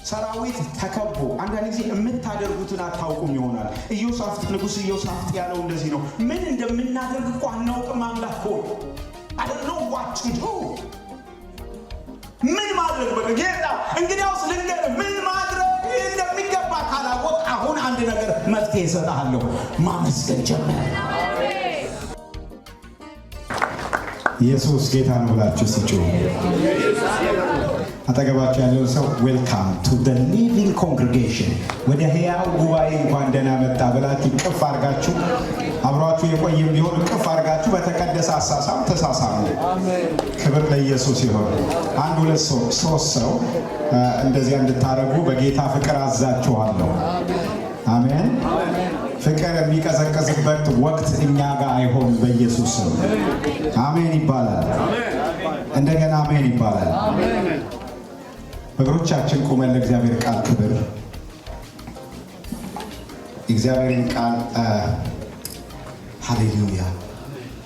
ሰራዊት ተከቦ አንዳንድ ጊዜ የምታደርጉትን አታውቁም ይሆናል። ኢዮሳፍጥ፣ ንጉሥ ኢዮሳፍጥ ያለው እንደዚህ ነው። ምን እንደምናደርግ እኮ አናውቅም፣ አምላክ ሆይ፣ I don't know what to do። ምን ማድረግ፣ በቃ ጌታ እንግዲያውስ ልንገርህ፣ ምን ማድረግ እንደሚገባ ካላወቅ አሁን አንድ ነገር መፍትሄ እሰጥሃለሁ። ማመስገን ጀምር። ኢየሱስ ጌታ ነው ብላችሁ ስጩ። አጠገባቸው ያለውን ሰው "Welcome to the living congregation፣ ወደ ህያው ጉባኤ እንኳን ደህና መጣ" ብላችሁ እቅፍ አድርጋችሁ፣ አብሯችሁ የቆየም ቢሆን እቅፍ አድርጋችሁ በተቀደሰ አሳሳም ተሳሳሙ። ክብር ለኢየሱስ ይሆን። አንድ፣ ሁለት ሰው፣ ሶስት ሰው እንደዚያ እንድታደርጉ በጌታ ፍቅር አዛችኋለሁ። አሜን። ፍቅር የሚቀዘቅዝበት ወቅት እኛ ጋር አይሆንም። በኢየሱስ ስም አሜን ይባላል። እንደገና አሜን ይባላል። በእግሮቻችን ቁመን ለእግዚአብሔር ቃል ክብር የእግዚአብሔርን ቃል፣ ሃሌሉያ።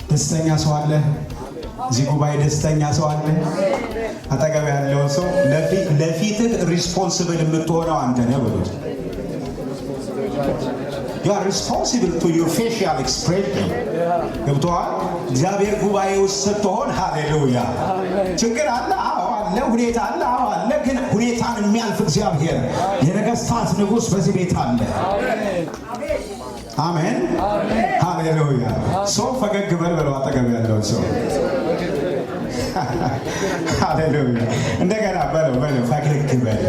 ደስተኛ ሰው አለ? እዚህ ጉባኤ ደስተኛ ሰው አለ? አጠገብ ያለውን ሰው ለፊትህ responsible የምትሆነው አንተ ነህ በሉት። You are responsible to your facial expression። ገብቶሃል? እግዚአብሔር ጉባኤ ውስጥ ስትሆን፣ ሃሌሉያ። ችግር አለ? አዎ አለ። ሁኔታ አለ? አዎ አለ። ግን ሁኔታን የሚያልፍ እግዚአብሔር፣ የነገስታት ንጉሥ በዚህ ቤት አለ። አሜን፣ ሃሌሉያ። ሰው ፈገግ በል በለው አጠገብ ያለውን ሰው። ሃሌሉያ። እንደገና በለው በለው፣ ፈገግ በል፣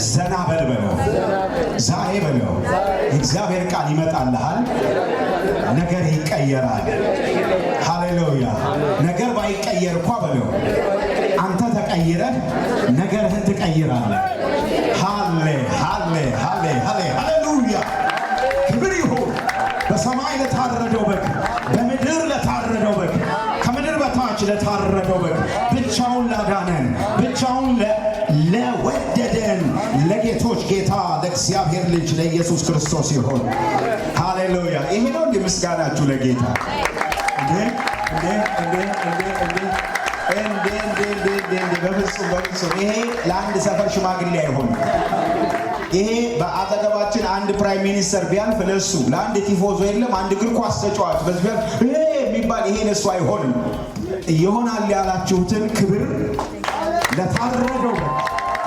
ዘና በል በለው፣ ዛሬ በለው፣ የእግዚአብሔር ቃል ይመጣልሃል፣ ነገር ይቀየራል። ሃሌሉያ። ነገር ባይቀየር እኳ በለው፣ አንተ ተቀይረህ ነገርህን ትቀይራለህ። ሃሌ ሃሌ ሃሌ ሃሌ ሃሌሉያ። ክብር ይሁን በሰማይ ለታረደው በግ፣ በምድር ለታረደው በግ፣ ከምድር በታች ለታረደው በግ፣ ብቻውን ላዳነን፣ ብቻውን ለወደደን ለጌቶች ጌታ ለእግዚአብሔር ልጅ ለኢየሱስ ክርስቶስ ይሁን። ሃሌሉያ። ይሄ ነው እንደ ምስጋናችሁ ለጌታ። እንዴ እንዴ እንዴ እንዴ እንዴ እንዴ እንዴ እንዴ እንዴ እንዴ! በፍጹም በፍጹም፣ ይሄ ለአንድ ሰፈር ሽማግሌ አይሆንም። ይሄ በአጠገባችን አንድ prime minister ቢያልፍ ለሱ፣ ለአንድ ቲፎዞ የለም፣ አንድ እግር ኳስ ተጫዋች በዚህ ቢያልፍ ይሄ የሚባል፣ ይሄ ለሱ አይሆንም። ይሆናል ያላችሁትን ክብር ለታረደው፣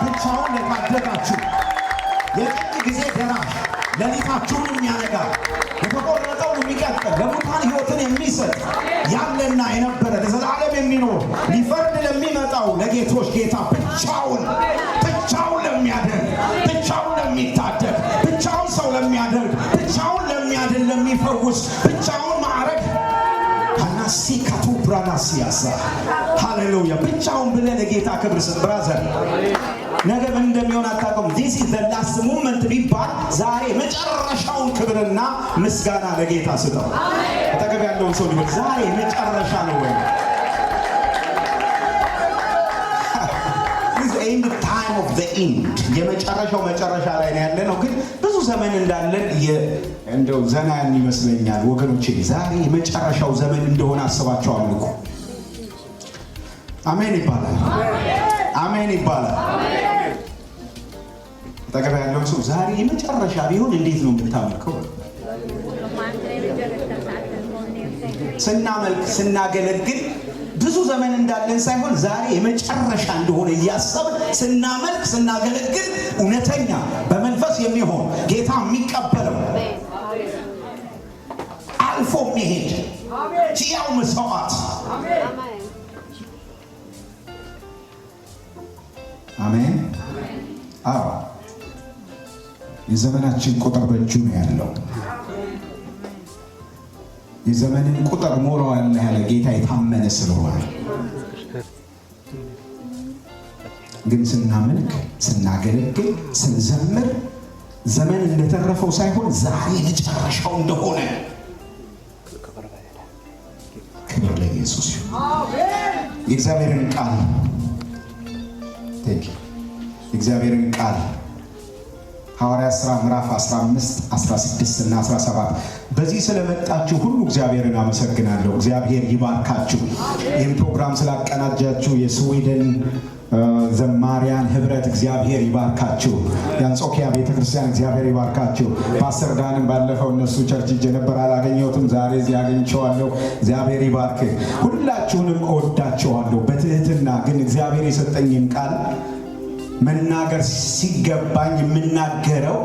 ብቻውን ለታደጋችሁ፣ የጥንት ጊዜ ደራሽ፣ ሌሊታችሁን የሚያነጋ፣ የተቆረጠውን የሚቀጥል፣ ለሙታን ሕይወትን የሚሰጥ፣ ያለና የነበረ፣ ለዘላለም የሚኖር፣ ሊፈርድ ለሚመጣው ለጌቶች ጌታ፣ ብቻውን ብቻውን ለሚያደርግ፣ ብቻውን ለሚታደግ፣ ብቻውን ሰው ለሚያደርግ፣ ብቻውን ለሚያድን፣ ለሚፈውስ፣ ብቻውን ማዕረግ አናሲ ካቱ ብራናሲያሳ፣ ሃሌሉያ። ብቻውን ብለህ ለጌታ ክብር ስጥ brother። ነገ ምን እንደሚሆን አታውቅም። This is the last moment ቢባል ዛሬ መጨረሻውን ክብርና ምስጋና ለጌታ ስጠው። አጠገብ ያለውን ሰው ሊበል፣ ዛሬ መጨረሻ ነው ወይ? End time of the end፣ የመጨረሻው መጨረሻ ላይ ነው ያለ ነው። ግን ብዙ ዘመን እንዳለን እንደው ዘና ያን ይመስለኛል ወገኖቼ። ዛሬ የመጨረሻው ዘመን እንደሆነ አስባቸው አምልኩ። አሜን ይባላል። አሜን ይባላል። አጠገብ ያለውን ሰው ዛሬ የመጨረሻ ቢሆን እንዴት ነው የምታመልከው? ስናመልክ ስናገለግል ብዙ ዘመን እንዳለን ሳይሆን ዛሬ የመጨረሻ እንደሆነ እያሰብን ስናመልክ ስናገለግል እውነተኛ በመንፈስ የሚሆን፣ ጌታ የሚቀበለው፣ አልፎ የሚሄድ ሕያው መስዋዕት። አሜን። አዎ፣ የዘመናችን ቁጥር በእጁ ነው ያለው። የዘመንን ቁጥር ሞላዋለሁ ያለ ጌታ የታመነ ስለሆነ ግን ስናመልክ፣ ስናገለግል፣ ስንዘምር ዘመን እንደተረፈው ሳይሆን ዛሬ መጨረሻው እንደሆነ። ክብር ለኢየሱስ ይሁን። የእግዚአብሔርን ቃል፣ thank you፣ የእግዚአብሔርን ቃል ሐዋርያት ሥራ ምዕራፍ 15፣ 16 እና 17። በዚህ ስለመጣችሁ ሁሉ እግዚአብሔርን አመሰግናለሁ። እግዚአብሔር ይባርካችሁ። ይህን ፕሮግራም ስላቀናጃችሁ የስዊድን ዘማሪያን ህብረት እግዚአብሔር ይባርካችሁ። የአንጾኪያ ቤተክርስቲያን እግዚአብሔር ይባርካችሁ። ፓስተር ዳንም ባለፈው እነሱ church ሄጄ ነበር፣ አላገኘሁትም። ዛሬ እዚህ አግኝቼዋለሁ። እግዚአብሔር ይባርክ። ሁላችሁንም እወዳችኋለሁ። በትህትና ግን እግዚአብሔር የሰጠኝን ቃል መናገር ሲገባኝ የምናገረው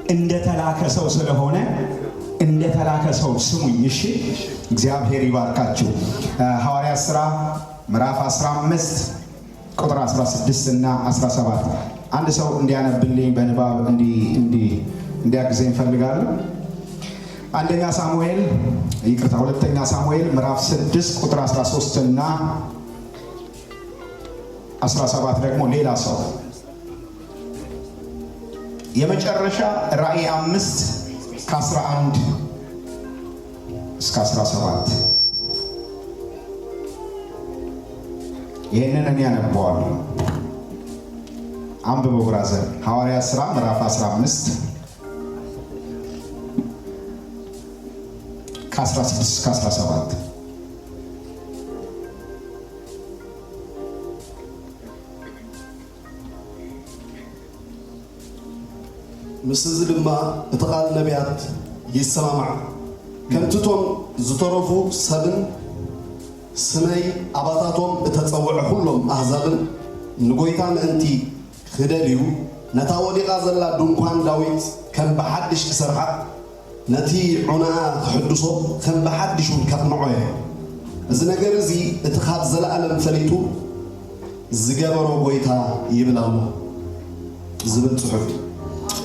እንደተላከ ሰው ስለሆነ እንደተላከ ሰው ስሙኝ። እሺ፣ እግዚአብሔር ይባርካችሁ። ሐዋርያት ሥራ ምዕራፍ 15 ቁጥር 16 እና 17 አንድ ሰው እንዲያነብልኝ በንባብ እንዲያግዘኝ እፈልጋለሁ። አንደኛ ሳሙኤል፣ ይቅርታ፣ ሁለተኛ ሳሙኤል ምዕራፍ 6 ቁጥር 13 እና 17 ደግሞ ሌላ ሰው። የመጨረሻ ራእይ 5 ከ11 እስከ 17። ይህንን እኔ ያነበዋለሁ። አንብበው brother። ሐዋርያ ሥራ ምዕራፍ 15 ከ16 እስከ 17። ምስ እዚ ድማ እቲ ቃል ነቢያት ይሰማማዕ፣ ከምቲ እቶም ዝተረፉ ሰብን ስመይ ኣባታቶም እተፀውዐ ኩሎም ኣህዛብን ንጎይታ ምእንቲ ክደልዩ ነታ ወዲቓ ዘላ ድንኳን ዳዊት ከም ብሓድሽ ክሰርሓ፣ ነቲ ዑናኣ ክሕድሶ፣ ከም ብሓድሽ እውን ከቕንዖ እየ። እዚ ነገር እዚ እቲ ካብ ዘለኣለም ፈሊጡ ዝገበሮ ጎይታ ይብል ኣሎ ዝብል ፅሑፍ እዩ።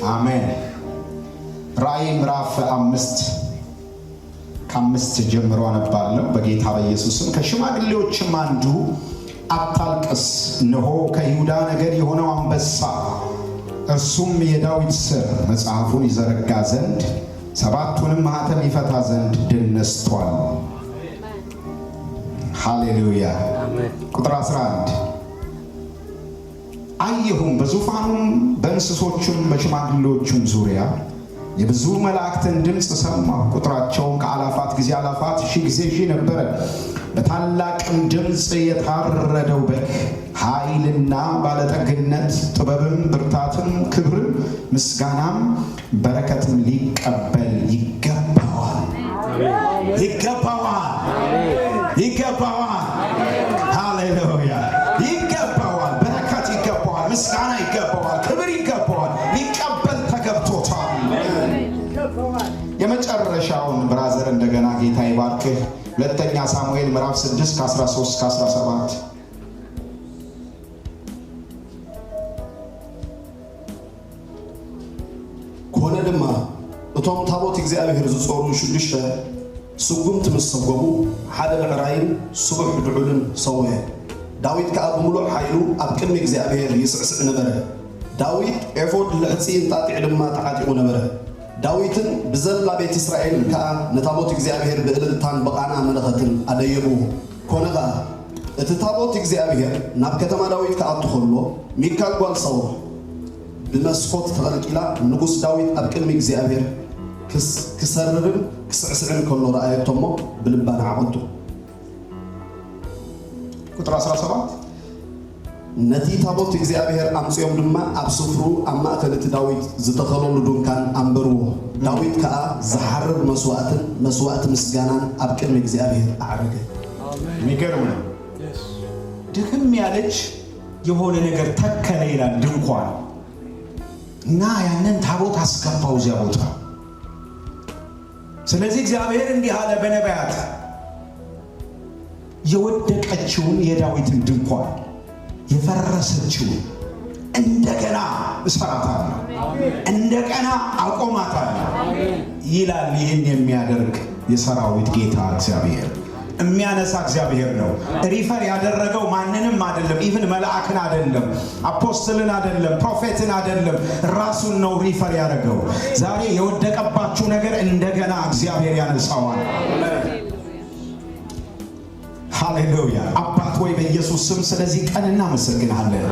አሜን። ራእይ ምዕራፍ 5 ከ5 ጀምሮ አነባለሁ። በጌታ በኢየሱስም። ከሽማግሌዎችም አንዱ አታልቅስ፣ እነሆ ከይሁዳ ነገድ የሆነው አንበሳ፣ እርሱም የዳዊት ስር፣ መጽሐፉን ይዘረጋ ዘንድ ሰባቱንም ማኅተም ይፈታ ዘንድ ድል ነስቷል። ሃሌሉያ። ቁጥር 11፦ አየሁም፣ በዙፋኑም በእንስሶቹም በሽማግሌዎቹም ዙሪያ የብዙ መላእክትን ድምፅ ሰማሁ። ቁጥራቸውም ከአላፋት ጊዜ አላፋት፣ ሺህ ጊዜ ሺህ ነበረ። በታላቅም ድምፅ የታረደው በግ ኃይልና ባለጠግነት፣ ጥበብም፣ ብርታትም፣ ክብርም፣ ምስጋናም፣ በረከትም ሊቀበል ይገባዋል፣ ይገባዋል፣ ይገባዋል። ሃሌሉያ! ይገባዋል። በረከት ይገባዋል። ምስጋና ይገባዋል። ክብር ይገባዋል። ሊቀበል ተገብቶታል። የመጨረሻውን brother እንደገና ጌታ ይባርክህ። ሁለተኛ ሳሙኤል ምዕራፍ 6 ከ13 እስከ 17። ኮነ ድማ እቶም ታቦት እግዚኣብሔር ዝፀሩ ሽዱሽተ ስጉምቲ ምስ ሰጎሙ ሓደ ብዕራይን ስቡሕ ድዑልን ሰውአ። ዳዊት ከዓ ብምሉእ ሓይሉ ኣብ ቅድሚ እግዚኣብሔር ይስዕስዕ ነበረ። ዳዊት ኤፎድ ልሕፂ እንጣጢዕ ድማ ተዓጢቑ ነበረ። ዳዊትን ብዘላ ቤት እስራኤልን ከዓ ንታቦት እግዚኣብሔር ብእልልታን ብቓና መለኸትን ኣደየብዎ። ኮነ ከዓ እቲ ታቦት እግዚኣብሔር ናብ ከተማ ዳዊት ክኣቱ ከሎ ሚካል ጓል ሳውል ብመስኮት ተቐልቂላ ንጉስ ዳዊት ኣብ ቅድሚ እግዚኣብሔር ክሰርርን ክስዕስዕን ከሎ ረኣየቶ እሞ ብልባ ንዓቐቶ። ቁጥር 17። ነቲ ታቦት እግዚኣብሔር ኣምፅኦም ድማ ኣብ ስፍሩ ኣብ ማእከል እቲ ዳዊት ዝተኸለሉ ድንኳን ኣንበርዎ። ዳዊት ከዓ ዝሓርር መስዋእትን መስዋእቲ ምስጋናን ኣብ ቅድሚ እግዚኣብሔር ኣዕረገ። የሚገርም ነው። ድክም ያለች የሆነ ነገር ተከለ ይላል፣ ድንኳን፣ እና ያንን ታቦት አስገባው እዚያ ቦታ። ስለዚህ እግዚአብሔር እንዲህ አለ በነቢያት፣ የወደቀችውን የዳዊትን ድንኳን፣ የፈረሰችውን እንደገና እሰራታለሁ፣ እንደገና አቆማታለሁ ይላል። ይህን የሚያደርግ የሰራዊት ጌታ እግዚአብሔር፣ የሚያነሳ እግዚአብሔር ነው። Refer ያደረገው ማንንም አይደለም፣ even መልአክን አይደለም፣ apostle ን አይደለም፣ prophet ን አይደለም፣ ራሱን ነው refer ያደረገው። ዛሬ የወደቀባችሁ ነገር እንደገና እግዚአብሔር ያነሳዋል። ሃሌሉያ። አባት ሆይ፣ በኢየሱስ ስም ስለዚህ ቀን እናመሰግንሃለን።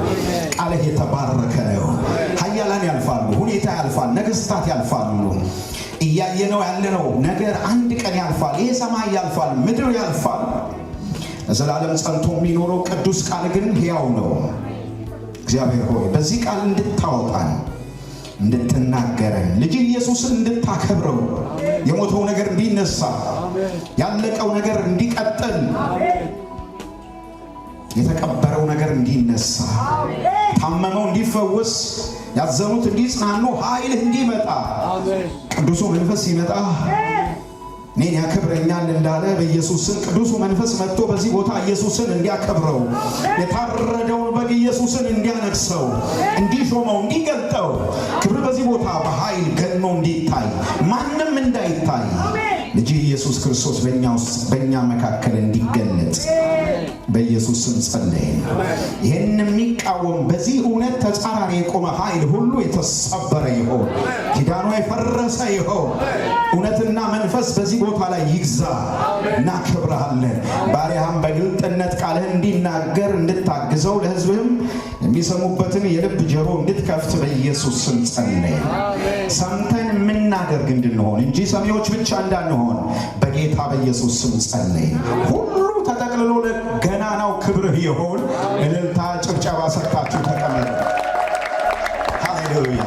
ቃልህ የተባረከ ነው። ኃያላን ያልፋሉ። ነገስታት ያልፋሉ። እያየነው ያለነው ነገር አንድ ቀን ያልፋል። ይሄ ሰማይ ያልፋል፣ ምድር ያልፋል። ለዘላለም ጸንቶ የሚኖረው ቅዱስ ቃል ግን ሕያው ነው። እግዚአብሔር ሆይ፣ በዚህ ቃል እንድታወጣን፣ እንድትናገረን፣ ልጅ ኢየሱስን እንድታከብረው፣ የሞተው ነገር እንዲነሳ፣ ያለቀው ነገር እንዲቀጥል፣ የተቀበረው ነገር እንዲነሳ፣ ታመመው እንዲፈወስ፣ ያዘኑት እንዲጽናኑ፣ ኃይልህ እንዲመጣ፣ ቅዱሱ መንፈስ ሲመጣ እኔን ያከብረኛል እንዳለ በኢየሱስ ስም ቅዱሱ መንፈስ መጥቶ በዚህ ቦታ ኢየሱስን እንዲያከብረው፣ የታረደውን በግ ኢየሱስን እንዲያነግሰው፣ እንዲሾመው፣ እንዲገልጠው፣ ክብር በዚህ ቦታ በኃይል ገኖ እንዲታይ፣ ማንም እንዳይታይ ልጅ ኢየሱስ ክርስቶስ በእኛ ውስጥ፣ በእኛ መካከል እንዲገለጥ በኢየሱስ ስም ጸለይን። ይህን የሚቃወም፣ በዚህ እውነት ተጻራሪ የቆመ ኃይል ሁሉ የተሰበረ ይሆን፣ ኪዳኑ የፈረሰ ይሆን። እውነትና መንፈስ በዚህ ቦታ ላይ ይግዛ። እናከብረሃለን። ባሪያህም በግልጥነት ቃልህን እንዲናገር እንድታግዘው፣ ለሕዝብህም የሚሰሙበትን የልብ ጆሮ እንድትከፍት በኢየሱስ ስም ጸለይን። ሰምተን የምናደርግ እንድንሆን እንጂ ሰሚዎች ብቻ እንዳንሆን በጌታ በኢየሱስ ስም ጸለይን። ሁሉ ተጠቅልሎ ለገናናው ክብርህ ይሆን። እልልታ፣ ጭብጨባ ሰጥታችሁ ተቀመጡ። ሃሌሉያ፣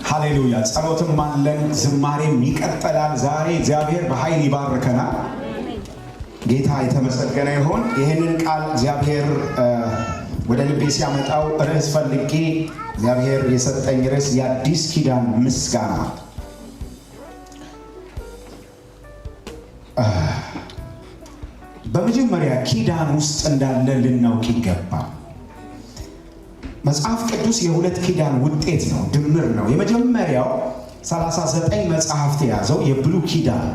ሃሌሉያ። ጸሎትም አለን፣ ዝማሬም ይቀጥላል። ዛሬ እግዚአብሔር በኃይል ይባርከናል። ጌታ የተመሰገነ ይሁን። ይህንን ቃል እግዚአብሔር ወደ ልቤ ሲያመጣው ርዕስ ፈልጌ እግዚአብሔር የሰጠኝ ርዕስ የአዲስ ኪዳን ምስጋና። በመጀመሪያ ኪዳን ውስጥ እንዳለ ልናውቅ ይገባል። መጽሐፍ ቅዱስ የሁለት ኪዳን ውጤት ነው፣ ድምር ነው። የመጀመሪያው 39 መጽሐፍት የያዘው የብሉይ ኪዳን፣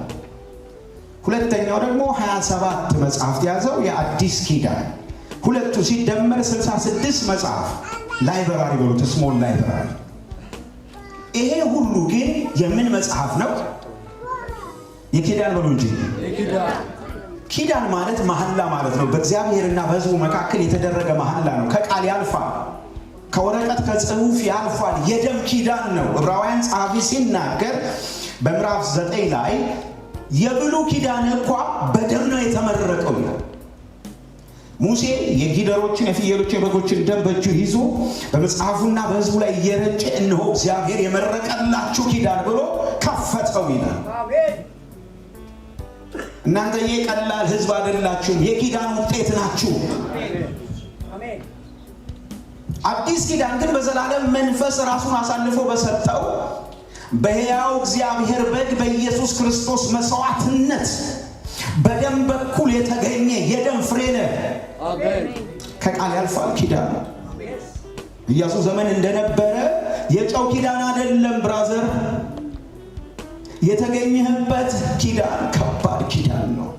ሁለተኛው ደግሞ 27 መጽሐፍት የያዘው የአዲስ ኪዳን። ሁለቱ ሲደመር 66 መጽሐፍ፣ library በሉት፣ small library። ይሄ ሁሉ ግን የምን መጽሐፍ ነው? የኪዳን በሉ እንጂ። ኪዳን ማለት መሐላ ማለት ነው። በእግዚአብሔርና በሕዝቡ መካከል የተደረገ መሐላ ነው። ከቃል ያልፋል፣ ከወረቀት ከጽሑፍ ያልፋል። የደም ኪዳን ነው። ዕብራውያን ጸሐፊ ሲናገር በምዕራፍ 9 ላይ የብሉይ ኪዳን እንኳ በደም ነው የተመረቀው ይላል። ሙሴ የጊደሮችን፣ የፍየሎችን፣ የበጎችን ደም በእጁ ይዞ በመጽሐፉና በሕዝቡ ላይ እየረጨ እነሆ እግዚአብሔር የመረቀላችሁ ኪዳን ብሎ ከፈተው ይላል። እናንተ የቀላል ሕዝብ አይደላችሁም፣ የኪዳን ውጤት ናችሁ። አዲስ ኪዳን ግን በዘላለም መንፈስ ራሱን አሳልፎ በሰጠው በሕያው እግዚአብሔር በግ በኢየሱስ ክርስቶስ መስዋዕትነት በደም በኩል የተገኘ የደም ፍሬ ነህ። ከቃል ያልፋል ኪዳን። ኢያሱ ዘመን እንደነበረ የጨው ኪዳን አይደለም brother። የተገኘህበት ኪዳን ከባድ ኪዳን ነው።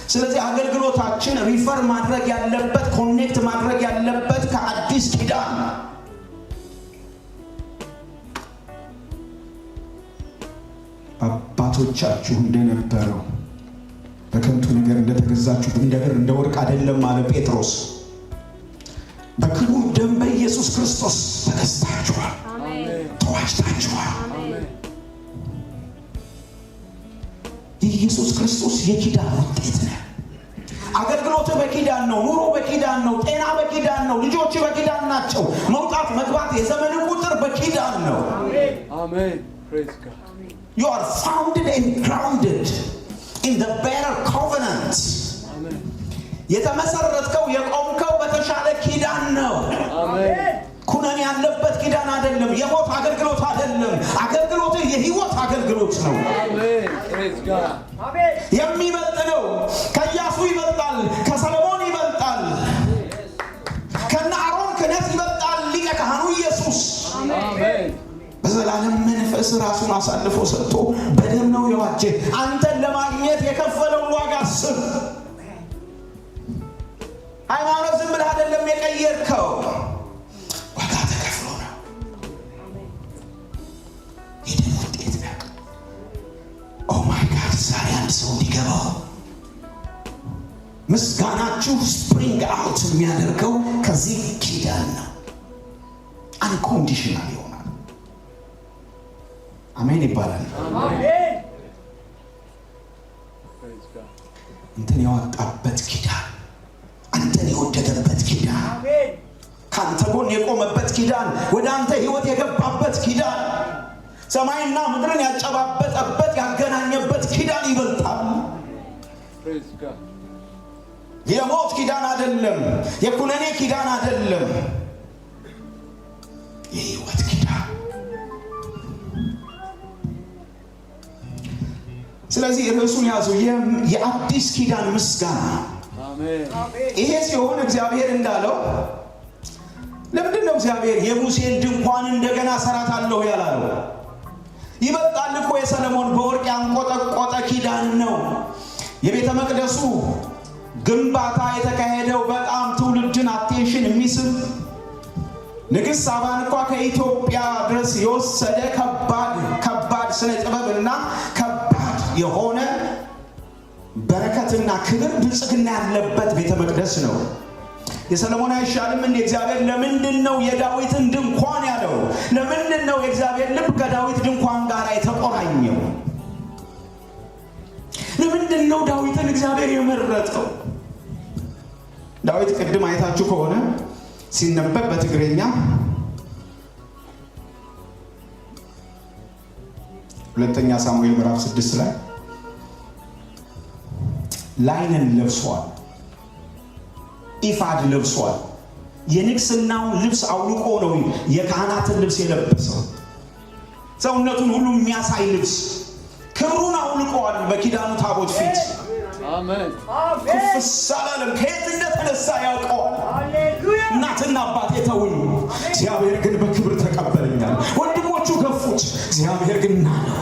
ስለዚህ አገልግሎታችን refer ማድረግ ያለበት፣ connect ማድረግ ያለበት ከአዲስ ኪዳን። አባቶቻችሁ እንደነበረው በከንቱ ነገር እንደተገዛችሁ እንደ ብር እንደ ወርቅ አይደለም አለ ጴጥሮስ። በክቡር ደም በኢየሱስ ክርስቶስ ተገዝታችኋል፣ ተዋጅታችኋል። የኢየሱስ ክርስቶስ የኪዳን ውጤት ነው። አገልግሎት በኪዳን ነው። ኑሮ በኪዳን ነው። ጤና በኪዳን ነው። ልጆች በኪዳን ናቸው። መውጣት መግባት፣ የዘመን ቁጥር በኪዳን ነው። አሜን። Praise God. You are founded and grounded in the better covenant. አሜን። የተመሰረትከው፣ የቆምከው በተሻለ ኪዳን ነው። አሜን። ኩነኔ ያለበት ኪዳን አይደለም። የሞት አገልግሎት አይደለም። አገልግሎት የህይወት አገልግሎት ነው። አሜን። Praise God. የሚበልጥ ነው። ከኢያሱ ይበልጣል። ከሰለሞን ይበልጣል። ከነ አሮን ክህነት ይበልጣል። ሊቀ ካህኑ ኢየሱስ አሜን። በዘላለም መንፈስ ራሱን አሳልፎ ሰጥቶ በደም ነው የዋጀ። አንተን ለማግኘት የከፈለውን ዋጋ አስብ። ሃይማኖት ዝም ብለህ አይደለም የቀየርከው፣ ዋጋ ተከፍሎ ነው። የደም ውጤት ነው። Oh my God፣ ዛሬ አንድ ሰው እንዲገባው፣ ምስጋናችሁ spring out የሚያደርገው ከዚህ ኪዳን ነው። Unconditional ይሆናል። አሜን ይባላል። Praise God. እንትን ያወጣበት ኪዳን፣ አንተን የወደደበት ኪዳን፣ ከአንተ ጎን የቆመበት ኪዳን፣ ወደ አንተ ህይወት የገባበት ኪዳን፣ ሰማይና ምድርን ያጨባበጠበት ያገናኘበት ኪዳን ይበልጣል። Praise God. የሞት ኪዳን አይደለም። የኩነኔ ኪዳን አይደለም። የህይወት ኪዳን። ስለዚህ ርዕሱን ያዙ፣ የአዲስ ኪዳን ምስጋና። Amen. ይሄ ሲሆን እግዚአብሔር እንዳለው፣ ለምንድን ነው እግዚአብሔር የሙሴን ድንኳን እንደገና ሰራታለሁ ያላለው? ይበልጣል እኮ። የሰለሞን በወርቅ ያንቆጠቆጠ ኪዳን ነው። የቤተ መቅደሱ ግንባታ የተካሄደው በጣም ትውልድን attention የሚስብ፣ ንግሥት ሳባን እንኳ ከኢትዮጵያ ድረስ የወሰደ ከባድ ከባድ ስነ ጥበብና ከባድ የሆነ በረከትና ክብር ብልጽግና ያለበት ቤተ መቅደስ ነው። የሰለሞን አይሻልም እንዴ? እግዚአብሔር ለምንድን ነው የዳዊትን ድንኳን ያለው? ለምንድን ነው የእግዚአብሔር ልብ ከዳዊት ድንኳን ጋር የተቆራኘው? ለምንድን ነው ዳዊትን እግዚአብሔር የመረጠው? ዳዊት ቅድም አይታችሁ ከሆነ ሲነበብ በትግርኛ ሁለተኛ ሳሙኤል ምዕራፍ 6 ላይ linen ለብሷል፣ ኤፉድ ለብሷል። የንግስናውን ልብስ አውልቆ ነው የካህናትን ልብስ የለበሰው። ሰውነቱን ሁሉ የሚያሳይ ልብስ፣ ክብሩን አውልቀዋል በኪዳኑ ታቦት ፊት። Amen. ኩፍስ አላለም። ከየት እንደተነሳ ያውቀዋል። እናትና አባቴ ተውኝ፣ እግዚአብሔር ግን በክብር ተቀበለኛል። ወንድሞቹ ገፉት፣ እግዚአብሔር ግን ናለው።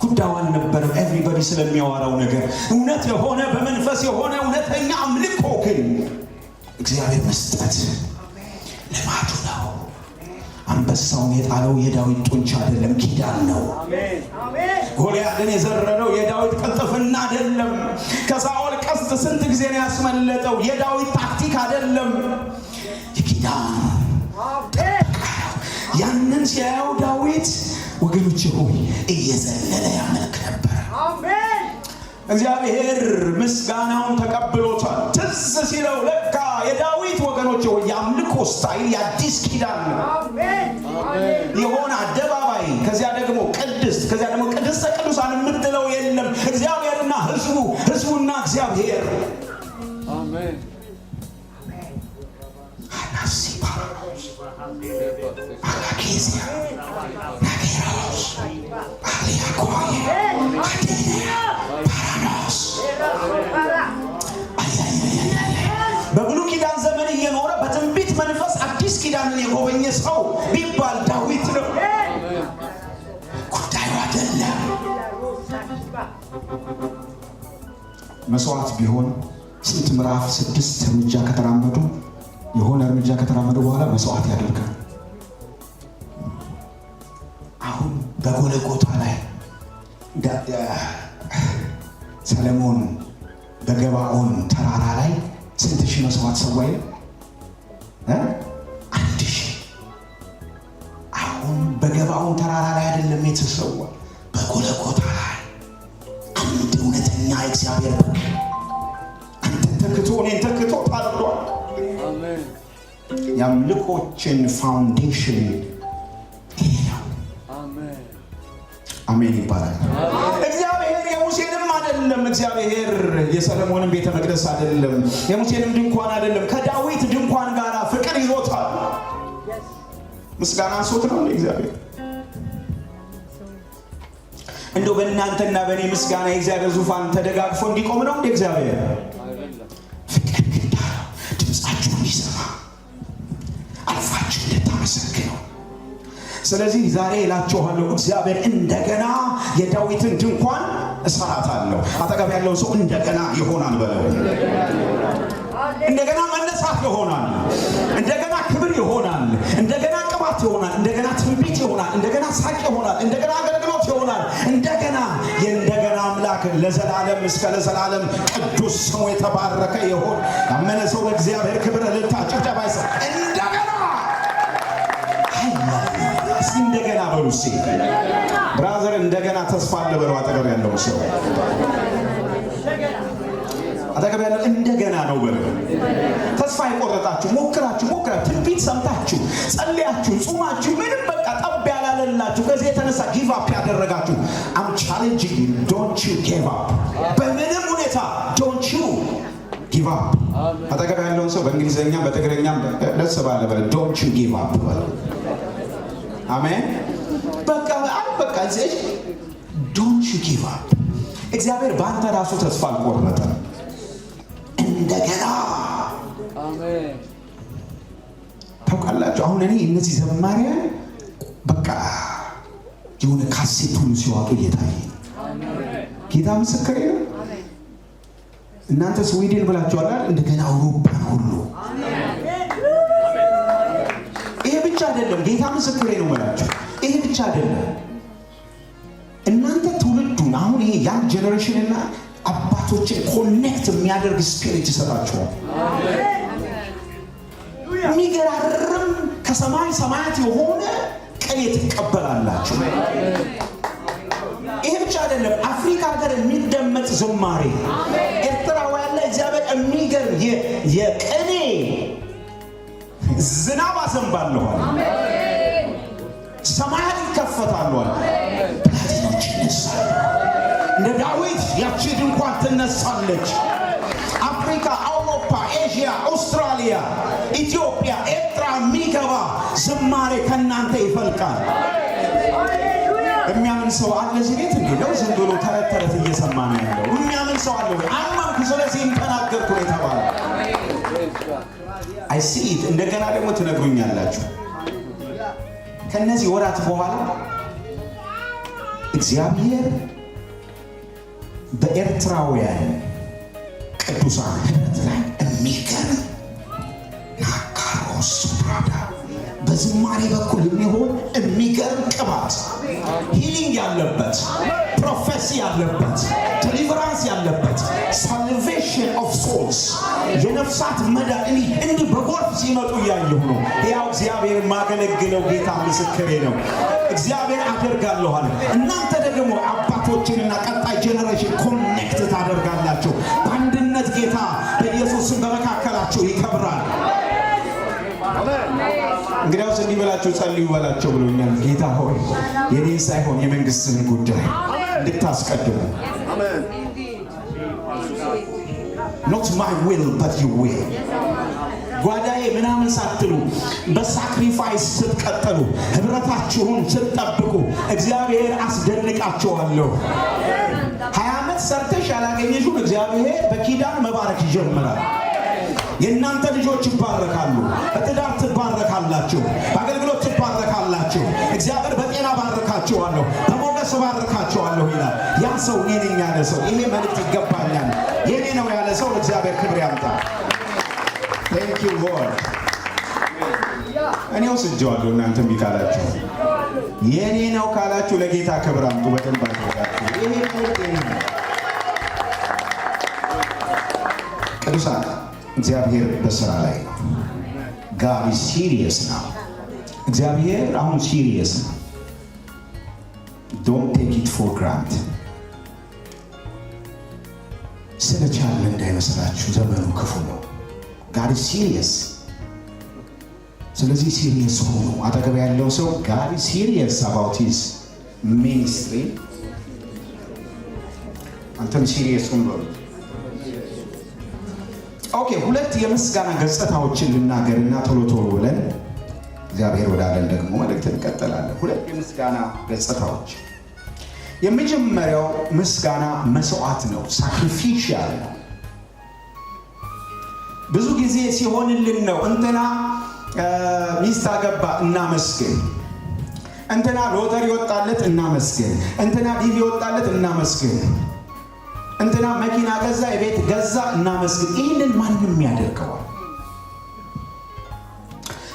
ጉዳዩ አልነበረም everybody ስለሚያወራው ነገር። እውነት የሆነ፣ በመንፈስ የሆነ እውነተኛ አምልኮ ግን እግዚአብሔር መስጠት ልማዱ ነው። አንበሳውን የጣለው የዳዊት ጡንቻ አይደለም፣ ኪዳን ነው። ጎልያድን የዘረረው የዳዊት ቅልጥፍና አይደለም። ከሳኦል ቀስት ስንት ጊዜ ነው ያስመለጠው? የዳዊት ታክቲክ አይደለም፣ የኪዳን ጥበቃ ነው። ያንን ሲያየው ዳዊት፣ ወገኖች ሆይ፣ እየዘለለ ያመልክ ነበር። እግዚአብሔር ምስጋናውን ተቀብሎታል። ትዝ ሲለው ለካ የዳዊት፣ ወገኖች ሆይ፣ የአምልኮ style የአዲስ ኪዳን ነው። የሆነ አደባባይ፣ ከዚያ ደግሞ ቅድስት፣ ከዚያ ደግሞ ቅድስተ ቅዱሳን የምትለው የለም። እግዚአብሔርና ሕዝቡ፣ ሕዝቡና እግዚአብሔር። Amen. አናሲፓራኖስ አላኬዚያ ናጌራዎስ አሊያኳየ አዴንያ ፓራኖስ። በብሉይ ኪዳን ዘመን እየኖረ በትንቢት መንፈስ አዲስ ኪዳንን የጎበኘ ሰው ቢባል ዳዊት ነው። ጉዳዩ አይደለም። መስዋዕት ቢሆን ስንት ምዕራፍ 6 እርምጃ ከተራመዱ፣ የሆነ እርምጃ ከተራመዱ በኋላ መስዋዕት ያደርጋል። አሁን በጎልጎታ ላይ፣ ሰለሞን በገባኦን ተራራ ላይ ስንት ሺህ መስዋዕት ሰዋ ይላል? እ? 1000። አሁን በገባኦን ተራራ ላይ አይደለም የተሰዋ፣ በጎልጎታ ላይ አንድ እውነተኛ የእግዚአብሔር በግ አንተን ተክቶ እኔን ተክቶ ታርዷል። Amen. የአምልኮችን foundation ይሄ ነው። Amen. አሜን ይባላል። እግዚአብሔር የሙሴንም አይደለም፣ እግዚአብሔር የሰለሞንን ቤተ መቅደስ አይደለም፣ የሙሴንም ድንኳን አይደለም። ከዳዊት ድንኳን ጋር ፍቅር ይዞታል። ምስጋና አንሶት ነው እንዴ እግዚአብሔር? እንደው በእናንተና በእኔ ምስጋና የእግዚአብሔር ዙፋን ተደጋግፎ እንዲቆም ነው እንዴ እግዚአብሔር? አይደለም። ፍቅር ግዳ ድምፃችሁ እንዲሰማ አልፋችሁ እንድታመሰግነው። ስለዚህ ዛሬ እላችኋለሁ፣ እግዚአብሔር እንደገና የዳዊትን ድንኳን እሰራታለሁ። አጠገብ ያለው ሰው እንደገና ይሆናል በለው። እንደገና መነሳት ይሆናል። እንደገና ክብር ይሆናል። እንደገና ቅባት ይሆናል። እንደገና ትንቢት ይሆናል። እንደገና ሳቅ ይሆናል። እንደገና አገልግሎት ይሆናል። እንደገና የእንደገና አምላክ። ለዘላለም እስከ ለዘላለም ቅዱስ ስሙ የተባረከ ይሁን። ያመነ ሰው ለእግዚአብሔር ክብር፣ እልልታ፣ ጭብጨባ ይሰጥ። እንደገና እስኪ እንደገና በሉ እስኪ brother፣ እንደገና ተስፋ አለ በለው። አጠገብ ያለው ሰው፣ አጠገብ ያለው እንደገና ነው በለው። ተስፋ የቆረጣችሁ፣ ሞክራችሁ ሞክራችሁ፣ ትንቢት ሰምታችሁ፣ ጸልያችሁ፣ ጹማችሁ፣ ምንም በቃ ጠብ ያላለላችሁ፣ ከዚህ የተነሳ give up ያደረጋችሁ፣ I'm challenging you, don't you give up። በምንም ሁኔታ don't you give up። አጠገብ ያለውን ሰው በእንግሊዝኛም በትግርኛም ደስ ባለ በለ፣ don't you give up በለው። አሜን። በቃ በቃ እዚህ don't you give up። እግዚአብሔር በአንተ ራሱ ተስፋ አልቆረጠም። እንደገና አሜን። ታውቃላችሁ፣ አሁን እኔ እነዚህ ዘማሪያን በቃ የሆነ ካሴት ሁሉ ሲዋጡ እየታየ፣ ጌታ ምስክሬ ነው። እናንተ ስዊድን ብላችኋል አይደል? እንደገና አውሮፓን ሁሉ። ይሄ ብቻ አይደለም። ጌታ ምስክሬ ነው የምላችሁ። ይሄ ብቻ አይደለም። እናንተ ትውልዱን፣ አሁን ይሄ young generation እና አባቶችን connect የሚያደርግ spirit ይሰጣችኋል። የሚገራርም ከሰማይ ሰማያት የሆነ ቅኔ ትቀበላላችሁ። ይሄ ብቻ አይደለም። አፍሪካ ሀገር የሚደመጥ ዝማሬ፣ ኤርትራውያን ላይ እግዚአብሔር የሚገርም የቅኔ ዝናብ አዘንባለሁ አለ። ሰማያት ይከፈታሉ አለ። ብላቴኖች ይነሳሉ። እንደ ዳዊት ያቺ ድንኳን ትነሳለች። አፍሪካ፣ አውሮፓ፣ ኤዥያ፣ አውስትራሊያ፣ ኢትዮጵያ፣ ኤርትራ የሚገባ ዝማሬ ከእናንተ ይፈልቃል። የሚያምን ሰው አለ እዚህ ቤት? እንዴ ነው ዝም ብሎ ተረት ተረት እየሰማ ነው ያለው? የሚያምን ሰው አለ ወይ? አመንኩ ስለዚህም ተናገርኩ ነው የተባለው። I see it። እንደገና ደግሞ ትነግሩኛላችሁ። ከነዚህ ወራት በኋላ እግዚአብሔር በኤርትራውያን ቅዱሳን ህብረት ላይ የሚገርም ናካሮስ ብራዳ በዝማሬ በኩል የሚሆን የሚገርም ቅባት፣ healing ያለበት፣ prophecy ያለበት፣ deliverance ያለበት፣ salvation of souls፣ የነፍሳት መዳን እንዲህ እንዲህ በጎርፍ ሲመጡ እያየሁ ነው። ያው እግዚአብሔር የማገለግለው ጌታ ምስክሬ ነው። እግዚአብሔር አደርጋለሁ አለ። እናንተ ደግሞ አባቶችንና ቀጣይ generation connect ታደርጋላችሁ። በአንድነት ጌታ በኢየሱስ ስም በመካከላችሁ ይከብራል። እንግዲያውስ እንዲህ በላቸው፣ ጸልዩ በላቸው ብሎኛል። ጌታ ሆይ፣ የኔን ሳይሆን የመንግስትህን ጉዳይ እንድታስቀድሙ፣ not my will but your will፣ ጓዳዬ ምናምን ሳትሉ በ sacrifice ስትቀጥሉ፣ ህብረታችሁን ስትጠብቁ እግዚአብሔር አስደንቃችኋለሁ። 20 ዓመት ሰርተሽ ያላገኘሽውን እግዚአብሔር በኪዳን መባረክ ይጀምራል። የእናንተ ልጆች ይባረካሉ። በትዳር ትባረካላችሁ፣ በአገልግሎት ትባረካላችሁ። እግዚአብሔር በጤና ባርካችኋለሁ፣ በሞገስ ባርካችኋለሁ ይላል። ያ ሰው እኔ ነኝ ያለ ሰው፣ ይሄ መልእክት ይገባኛል፣ የኔ ነው ያለ ሰው ለእግዚአብሔር ክብር ያምጣ። Thank you, Lord። እኔ ወስጄዋለሁ። እናንተ እምቢ ካላችሁ፣ የኔ ነው ካላችሁ ለጌታ ክብር አምጡ። በደንብ አድርጋችሁ ይሄ መልእክት የኔ ነው። ቅዱሳን፣ እግዚአብሔር በስራ ላይ ነው። God is serious ነው። እግዚአብሔር አሁን serious ነው። Don't take it for granted። ስለቻልን እንዳይመስላችሁ፣ ዘመኑ ክፉ ነው። God is serious። ስለዚህ serious ሆኑ። አጠገብ ያለው ሰው God is serious about his ministry፣ አንተም serious ሁን በሉት። Okay፣ ሁለት የምስጋና ገጽታዎችን ልናገርና ቶሎ ቶሎ ብለን እግዚአብሔር ወዳለን ደግሞ መልእክት እንቀጥላለን። ሁለት የምስጋና ገጽታዎች። የመጀመሪያው ምስጋና መስዋዕት ነው፣ sacrificial ነው። ብዙ ጊዜ ሲሆንልን ነው። እንትና ሚስት አገባ፣ እናመስግን። እንትና ሎተሪ ወጣለት፣ እናመስግን። እንትና ዲቪ ወጣለት፣ እናመስግን። እንትና መኪና ገዛ፣ የቤት ገዛ፣ እናመስግን። ይህንን ማንም ያደርገዋል።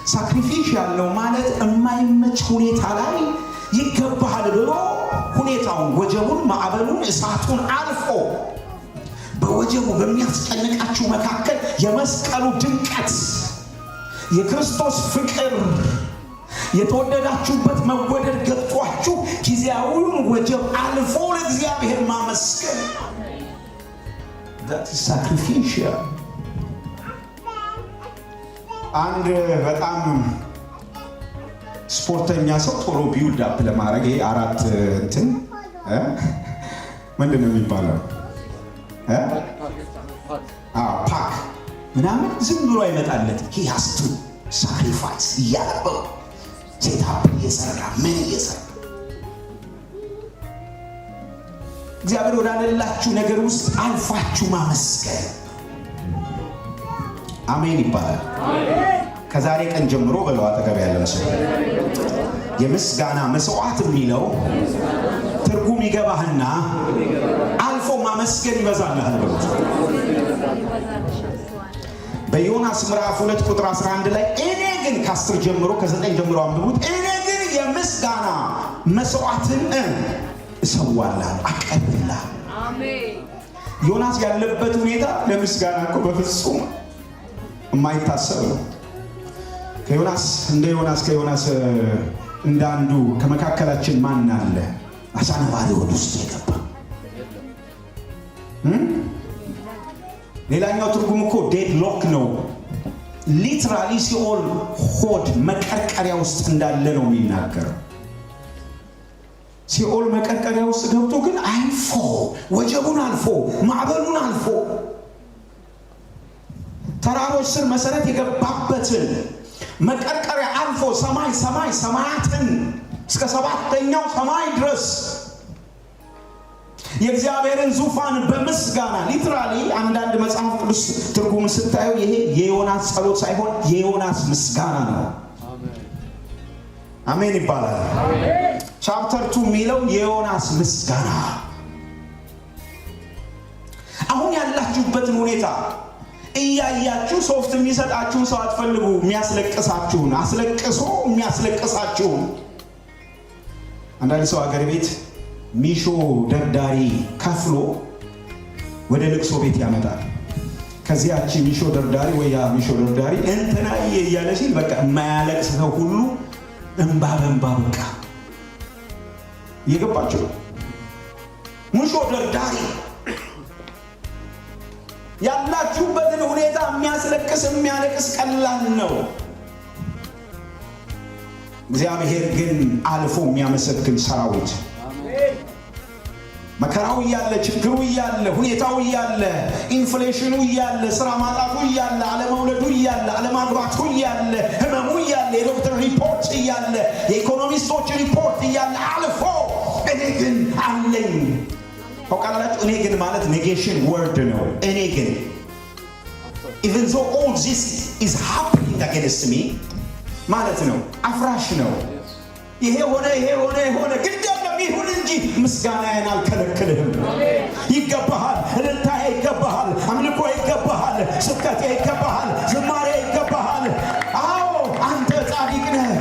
Sacrificial ነው ማለት የማይመች ሁኔታ ላይ ይገባሃል ብሎ ሁኔታውን፣ ወጀቡን፣ ማዕበሉን፣ እሳቱን አልፎ፣ በወጀቡ በሚያስጨንቃችሁ መካከል የመስቀሉ ድምቀት፣ የክርስቶስ ፍቅር፣ የተወደዳችሁበት መወደድ ገብቷችሁ ጊዜያዊውን ወጀብ አልፎ ለእግዚአብሔር ማመስገን፣ that is sacrificial። አንድ በጣም ስፖርተኛ ሰው ቶሎ build up ለማድረግ ይሄ አራት እንትን ምንድን ነው የሚባለው? Pack ምናምን ዝም ብሎ አይመጣለት። He has to sacrifice፣ እያነበው፣ sit up እየሰራ፣ ምን እየሰራ፣ እግዚአብሔር ወዳለላችሁ ነገር ውስጥ አልፋችሁ ማመስገን። አሜን ይባላል። ከዛሬ ቀን ጀምሮ በለው አጠገብ ያለው ሰው፣ የምስጋና መስዋዕት የሚለው ትርጉም ይገባህና አልፎ ማመስገን ይበዛልሃል በሉት። በዮናስ ምዕራፍ 2 ቁጥር 11 ላይ እኔ ግን፣ ከ10 ጀምሮ፣ ከ9 ጀምሮ አንብቡት። እኔ ግን የምስጋና መስዋዕትን እሰዋላለሁ፣ አቀርብልሃለሁ። ዮናስ ያለበት ሁኔታ ለምስጋና እኮ በፍጹም የማይታሰብ ነው። ከዮናስ እንደ ዮናስ ከዮናስ እንደ አንዱ ከመካከላችን ማን አለ? አሳ ነባሪ ሆድ ውስጥ የገባ? ሌላኛው ትርጉም እኮ deadlock ነው። Literally ሲኦል ሆድ መቀርቀሪያ ውስጥ እንዳለ ነው የሚናገረው። ሲኦል መቀርቀሪያ ውስጥ ገብቶ ግን አልፎ፣ ወጀቡን አልፎ፣ ማዕበሉን አልፎ፣ ተራሮች ስር መሰረት የገባበትን መቀርቀሪያ አልፎ፣ ሰማይ ሰማይ ሰማያትን እስከ ሰባተኛው ሰማይ ድረስ የእግዚአብሔርን ዙፋን በምስጋና፣ literally አንዳንድ መጽሐፍ ቅዱስ ትርጉም ስታዩ ይሄ የዮናስ ጸሎት ሳይሆን የዮናስ ምስጋና ነው። አሜን ይባላል። Chapter 2 የሚለው የዮናስ ምስጋና። አሁን ያላችሁበትን ሁኔታ እያያችሁ soft የሚሰጣችሁን ሰው አትፈልጉ። የሚያስለቅሳችሁን፣ አስለቅሶ የሚያስለቅሳችሁን። አንዳንድ ሰው አገር ቤት ሚሾ ደርዳሪ ከፍሎ ወደ ልቅሶ ቤት ያመጣል። ከዚያች ሚሾ ደርዳሪ ወይ ያ ሚሾ ደርዳሪ እንትናዬ እያለ ሲል በቃ የማያለቅስ ሰው ሁሉ እንባ በእንባ በቃ እየገባችሁ ነው። ሙሾ ደርዳሪ፣ ያላችሁበትን ሁኔታ የሚያስለቅስ፣ የሚያለቅስ ቀላል ነው። እግዚአብሔር ግን አልፎ የሚያመሰግን ሰራዊት፣ መከራው እያለ፣ ችግሩ እያለ፣ ሁኔታው እያለ፣ inflation ኑ እያለ፣ ስራ ማጣቱ እያለ፣ አለመውለዱ እያለ፣ አለማግባቱ እያለ፣ ህመሙ እያለ፣ የዶክተር ሪፖርት እያለ፣ የኢኮኖሚስቶች ሪፖርት እያለ አልፎ እኔ ግን አለኝ። ታውቃላችሁ፣ እኔ ግን ማለት negation word ነው። እኔ ግን even though all this is happening against me ማለት ነው። አፍራሽ ነው። ይሄ ሆነ፣ ይሄ ሆነ፣ ይሄ ሆነ፣ ግድ የለም ይሁን እንጂ ምስጋናዬን አልከለክልህም። ይገባሃል፣ እልልታዬ ይገባሃል፣ አምልኮ ይገባሃል፣ ስብከቴ ይገባሃል፣ ዝማሬ ይገባሃል። አዎ፣ አንተ ጻድቅ ነህ።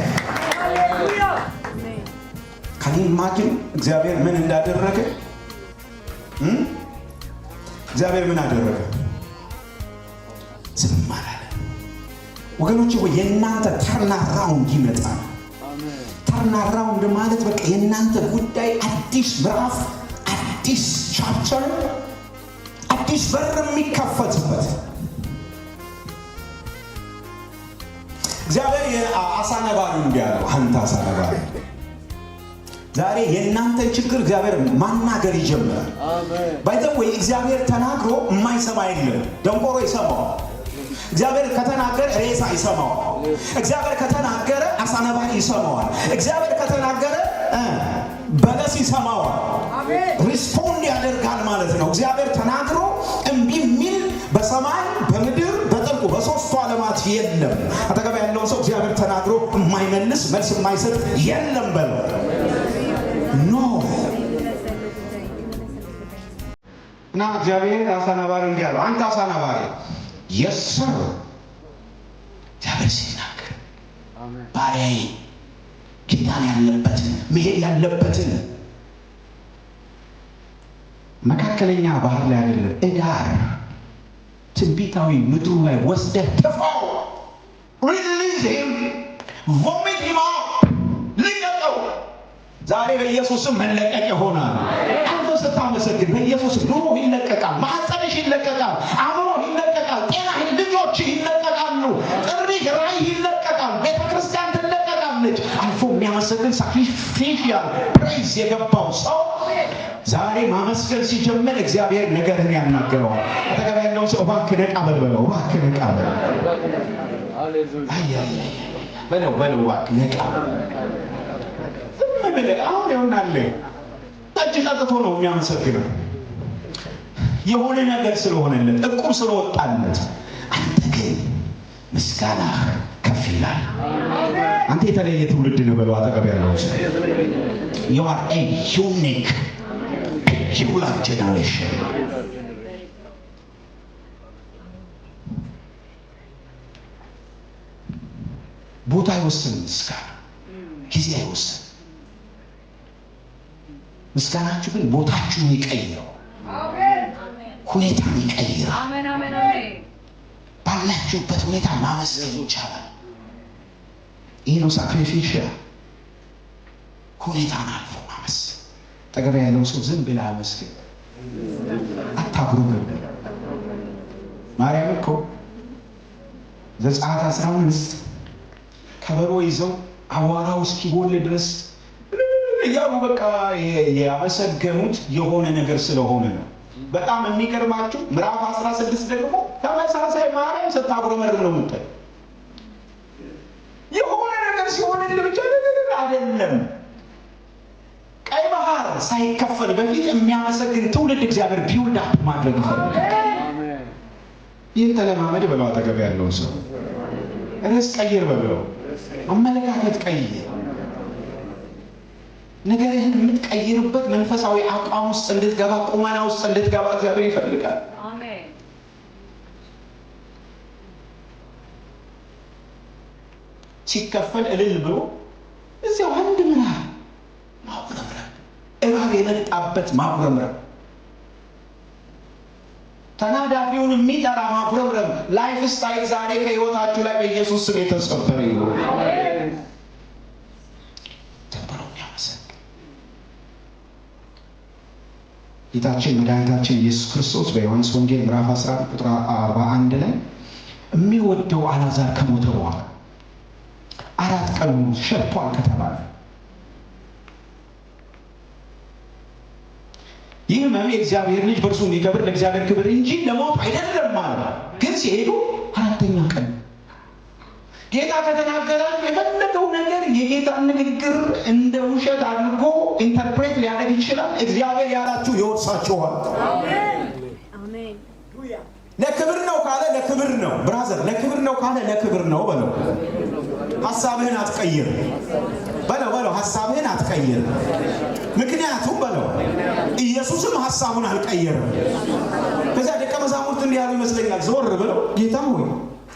Can you imagine እግዚአብሔር ምን እንዳደረገ? እግዚአብሔር ምን አደረገ? ዝም አላለ። ወገኖች ወይ የእናንተ turnaround ይመጣል። Turnaround ማለት በቃ የእናንተ ጉዳይ አዲስ ምዕራፍ፣ አዲስ chapter፣ አዲስ በር የሚከፈትበት። እግዚአብሔር የአሳ ነባሪ እንዲህ አለው፣ አንተ አሳ ነባሪ። ዛሬ የእናንተን ችግር እግዚአብሔር ማናገር ይጀምራል። By the way፣ እግዚአብሔር ተናግሮ የማይሰማ የለም። ደንቆሮ ይሰማዋል። እግዚአብሔር ከተናገረ ሬሳ ይሰማዋል። እግዚአብሔር ከተናገረ አሳ ነባሪ ይሰማዋል። እግዚአብሔር ከተናገረ በለስ ይሰማዋል። Respond ያደርጋል ማለት ነው። እግዚአብሔር ተናግሮ እምቢ የሚል በሰማይ፣ በምድር፣ በጥልቁ በሶስቱ ዓለማት የለም። አጠገብ ያለውን ሰው እግዚአብሔር ተናግሮ የማይመልስ፣ መልስ የማይሰጥ የለም በለው። No። እና እግዚአብሔር አሳ ነባሪ እንዲህ አለው፣ አንተ አሳ ነባሪ። Yes sir። እግዚአብሔር ሲናገር ባሪያዬ ኪዳን ያለበትን መሄድ ያለበትን መካከለኛ ባህር ላይ አይደለም፣ እዳር ትንቢታዊ ምድሩ ላይ ወስደህ ትፋው። Release him, vomit him out፣ ልቀቀው። ዛሬ በኢየሱስም መለቀቅ ይሆናል። አንተ ስታመሰግን በኢየሱስ ኑሮ ይለቀቃል፣ ማህፀንሽ ይለቀቃል፣ አእምሮ ይለቀቃል፣ ጤና፣ ልጆች ይለቀቃሉ፣ ጥሪህ ራእይ ይለቀቃል፣ ቤተ ክርስቲያን ትለቀቃለች። አልፎ የሚያመሰግን sacrificial praise የገባው ሰው ዛሬ ማመስገን ሲጀምር እግዚአብሔር ነገርን ያናገረዋል። አጠገብ ያለውን ሰው እባክህ ነቃ በል በለው፣ እባክህ ነቃ በል በለው በለው፣ እባክህ ነቃ በል። ዝም ብለህ አሁን ይሆናል ጠጅ ጠጥቶ ነው የሚያመሰግነው የሆነ ነገር ስለሆነለት፣ እቁብ ስለወጣለት። አንተ ግን ምስጋና ከፍ ይላል። አንተ የተለየ ትውልድ ነው በለው አጠገብ ያለው ሰው። You are a unique, peculiar generation። ቦታ አይወስንም፣ ምስጋና ጊዜ አይወስንም። ምስጋናችሁ ግን ቦታችሁን ይቀይረው፣ ሁኔታን ይቀይራል። ባላችሁበት ሁኔታ ማመስገን ይቻላል። ይህ ነው sacrificial ሁኔታን አልፎ ማመስገን። አጠገብ ያለው ሰው ዝም ብለህ አመስግን፣ አታጉረምርም። ማርያም እኮ ዘጸአት 15 ከበሮ ይዘው አቧራው እስኪቦን ድረስ እያሉ በቃ ያመሰገኑት የሆነ ነገር ስለሆነ ነው። በጣም የሚገርማችሁ ምዕራፍ 16 ደግሞ ተመሳሳይ ማርያም ስታጉረመርም ነው የምታየው። የሆነ ነገር ሲሆንልህ ብቻ አይደለም። ቀይ ባህር ሳይከፈል በፊት የሚያመሰግን ትውልድ እግዚአብሔር build up ማድረግ ይፈልጋል። ይህን ተለማመድ በለው። አጠገብ ያለውን ሰው ርዕስ ቀይር በለው። አመለካከት ቀይር። ነገርህን የምትቀይርበት መንፈሳዊ አቋም ውስጥ እንድትገባ፣ ቁመና ውስጥ እንድትገባ እግዚአብሔር ይፈልጋል። ሲከፈል እልል ብሎ እዚያው አንድ ምዕራፍ ማጉረምረም፣ እባብ የመጣበት ማጉረምረም፣ ተናዳፊውን የሚጠራ ማጉረምረም lifestyle ዛሬ ከህይወታችሁ ላይ በኢየሱስ ስም የተሰበረ ይሁን። ተብሎ የሚያመሰግን ጌታችን መድኃኒታችን ኢየሱስ ክርስቶስ በዮሐንስ ወንጌል ምዕራፍ 11 ቁጥር 41 ላይ የሚወደው አልዓዛር ከሞተ በኋላ 4 ቀኑ ሸቷል ከተባለ፣ ይህ ህመም የእግዚአብሔር ልጅ በእርሱ እንዲከብር ለእግዚአብሔር ክብር እንጂ ለሞት አይደለም ማለት ግን ሲሄዱ አራተኛ ቀን ጌታ ከተናገረ የፈለገው ነገር የጌታን ንግግር እንደ ውሸት አድርጎ interpret ሊያደርግ ይችላል። እግዚአብሔር ያላችሁ ይወርሳችኋል። ለክብር ነው ካለ ለክብር ነው። Brother፣ ለክብር ነው ካለ ለክብር ነው በለው። ሀሳብህን አትቀይር በለው በለው። ሀሳብህን አትቀይር። ምክንያቱም በለው ኢየሱስም ሀሳቡን አልቀየርም። ከዚያ ደቀ መዛሙርት እንዲህ ያሉ ይመስለኛል። ዞር ብለው ጌታ ሆይ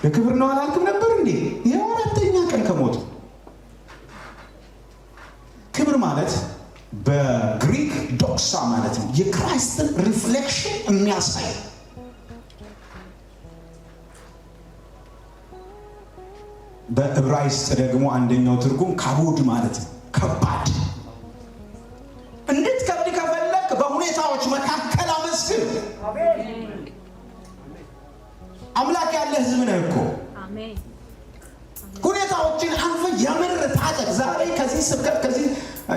ለክብር ነው አላልክም ነበር እንዴ? ይኸው አራተኛ ቀን ከሞት። ክብር ማለት በግሪክ ዶክሳ ማለት ነው። የ Christ ን reflection የሚያሳይ። በዕብራይስጥ ደግሞ አንደኛው ትርጉም ካቦድ ማለት ነው። ከባድ እንድትከብድ ከፈለግ በሁኔታዎች መካከል አመስግን። አምላክ ያለ ህዝብ ነህ እኮ። ሁኔታዎችን አልፈ የምር ታጠቅ። ዛሬ ከዚህ ስብከት፣ ከዚህ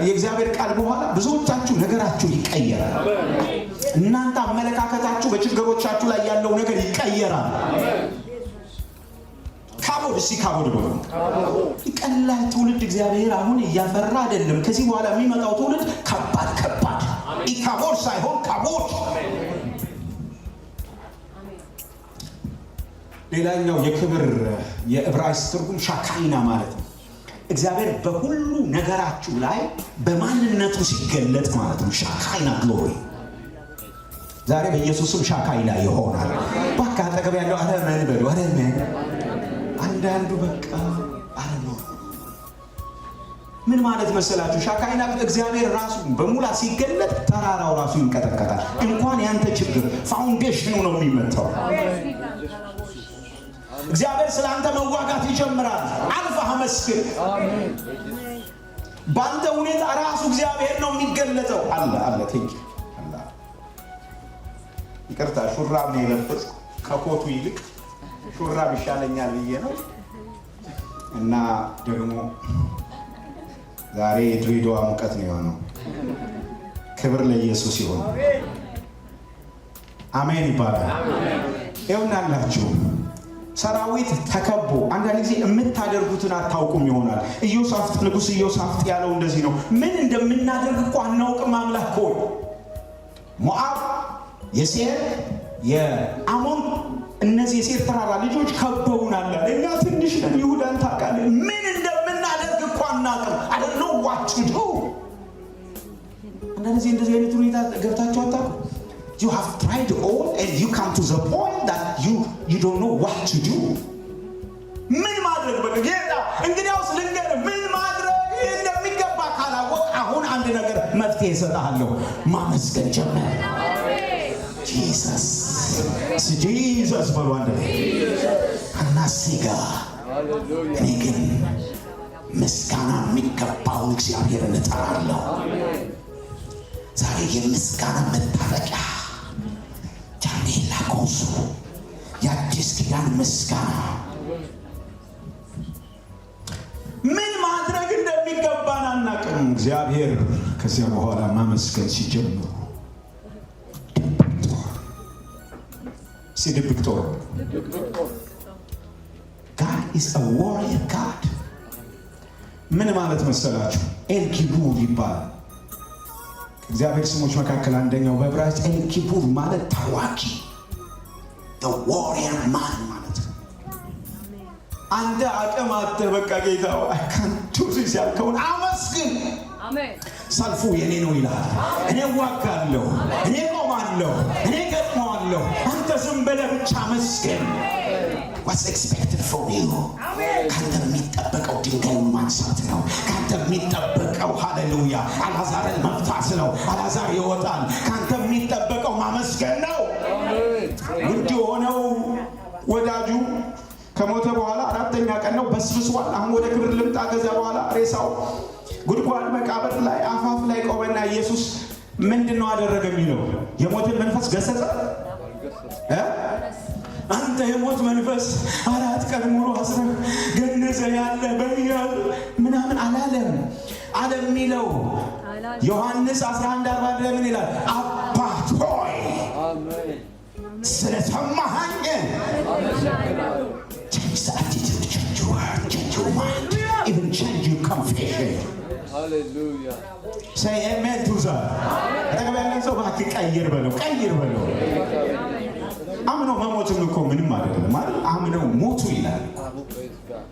የእግዚአብሔር ቃል በኋላ ብዙዎቻችሁ ነገራችሁ ይቀየራል። እናንተ አመለካከታችሁ በችግሮቻችሁ ላይ ያለው ነገር ይቀየራል። ካቦድ፣ እስቲ ካቦድ በሉ። ቀላል ትውልድ እግዚአብሔር አሁን እያፈራ አይደለም። ከዚህ በኋላ የሚመጣው ትውልድ ከባድ ከባድ ኢካቦድ ሳይሆን ካቦድ። ሌላኛው የክብር የዕብራይስጥ ትርጉም ሻካይና ማለት ነው። እግዚአብሔር በሁሉ ነገራችሁ ላይ በማንነቱ ሲገለጥ ማለት ነው። Shekinah glory ዛሬ በኢየሱስም ሻካይና ይሆናል። እባክህ አጠገብ ያለው አረመን በሉ፣ አረመን። አንዳንዱ በቃ አረ ነው ምን ማለት መሰላችሁ? ሻካይና እግዚአብሔር ራሱ በሙላት ሲገለጥ ተራራው ራሱ ይንቀጠቀጣል። እንኳን ያንተ ችግር foundation ኑ ነው የሚመታው። እግዚአብሔር ስለ አንተ መዋጋት ይጀምራል። አልፈህ አመስግን። በአንተ ሁኔታ ራሱ እግዚአብሔር ነው የሚገለጠው። አለ አለ፣ thank you አለ። ይቅርታ፣ ሹራብ ነው የለበስኩ፣ ከኮቱ ይልቅ ሹራብ ይሻለኛል ብዬ ነው። እና ደግሞ ዛሬ የድሬዳዋ ሙቀት ነው የሆነው። ክብር ለኢየሱስ ይሁን። አሜን ይባላል። ይኸውናላችሁ ሰራዊት ተከቦ አንዳንድ ጊዜ የምታደርጉትን አታውቁም ይሆናል። ኢዮሳፍጥ፣ ንጉሥ ኢዮሳፍጥ ያለው እንደዚህ ነው። ምን እንደምናደርግ እኮ አናውቅም። አምላክ ሆይ፣ ሞዓብ፣ የሴር፣ የአሞን፣ እነዚህ የሴር ተራራ ልጆች ከበውናል። እኛ ትንሽ ነን፣ ይሁዳን ታውቃለህ። ምን እንደምናደርግ እኮ አናውቅም። I don't know what to do። አንዳንድ ጊዜ እንደዚህ አይነት ሁኔታ ገብታችሁ አታውቁም? You have tried all and you come to the point that you don't know what to do። ምን ማድረግ፣ በቃ ጌታ እንግዲያውስ ልንገርህ፣ ምን ማድረግ እንደሚገባ ካላወቅ አሁን አንድ ነገር መፍትሄ እሰጥሃለሁ። ማመስገን ጀመር። Jesus, Jesus በሉ አንድ ላይ። አናሲጋ እኔ ግን ምስጋና የሚገባውን እግዚአብሔርን እጠራለሁ። ዛሬ የምስጋና መታጠቂያ ጃኔላ ኮሱ የአዲስ ኪዳን ምስጋና። ምን ማድረግ እንደሚገባን አናውቅም። እግዚአብሔር ከዚያ በኋላ ማመስገን ሲጀምሩ ድብቅ ጦር፣ እስኪ ድብቅ ጦር። God is a warrior God። ምን ማለት መሰላችሁ? ኤልጊቡር ይባላል። እግዚአብሔር ስሞች መካከል አንደኛው በዕብራይስጥ ኤልጊቡር ማለት ተዋጊ፣ warrior man ማለት ነው። አንተ አቅም አጥተህ በቃ ጌታ አካንቱ ያልከውን አመስግን። ሰልፉ የኔ ነው ይላል። እኔ እዋጋለሁ፣ እኔ ቆማለሁ፣ እኔ ገጥመዋለሁ። አንተ ዝም ብለህ ብቻ አመስግን። What's expected from you? ከአንተ የሚጠበቀው ድንጋዩን ማንሳት ነው። ከአንተ የሚጠበቀው፣ ሃሌሉያ፣ አልዓዛርን መፍታት ነው። አልዓዛር ይወጣል። ከአንተ የሚጠበቀው ማመስገን ነው። ውድ የሆነው ወዳጁ ከሞተ በኋላ አራተኛ ቀን ነው፣ በስብሷል። አሁን ወደ ክብር ልምጣ። ከዚያ በኋላ ሬሳው ጉድጓድ መቃብር ላይ አፋፍ ላይ ቆመና ኢየሱስ ምንድን ነው አደረገ የሚለው? የሞትን መንፈስ ገሰጸ እ? አንተ የሞት መንፈስ፣ 4 ቀን ሙሉ አስረህ ገንዘህ ያለ በያል ምናምን አላለም። አለ የሚለው ዮሐንስ 11 41 ላይ ምን ይላል? አባት ሆይ ስለሰማኸኝ። Change the attitude, change your heart, change your mind, even change your confession. Hallelujah. Say amen to that. አጠገብ ያለን ሰው እባክህ ቀይር በለው፣ ቀይር በለው። አምነው መሞትም እኮ ምንም አይደለም ማለት፣ አምነው ሞቱ ይላል እኮ። Praise God.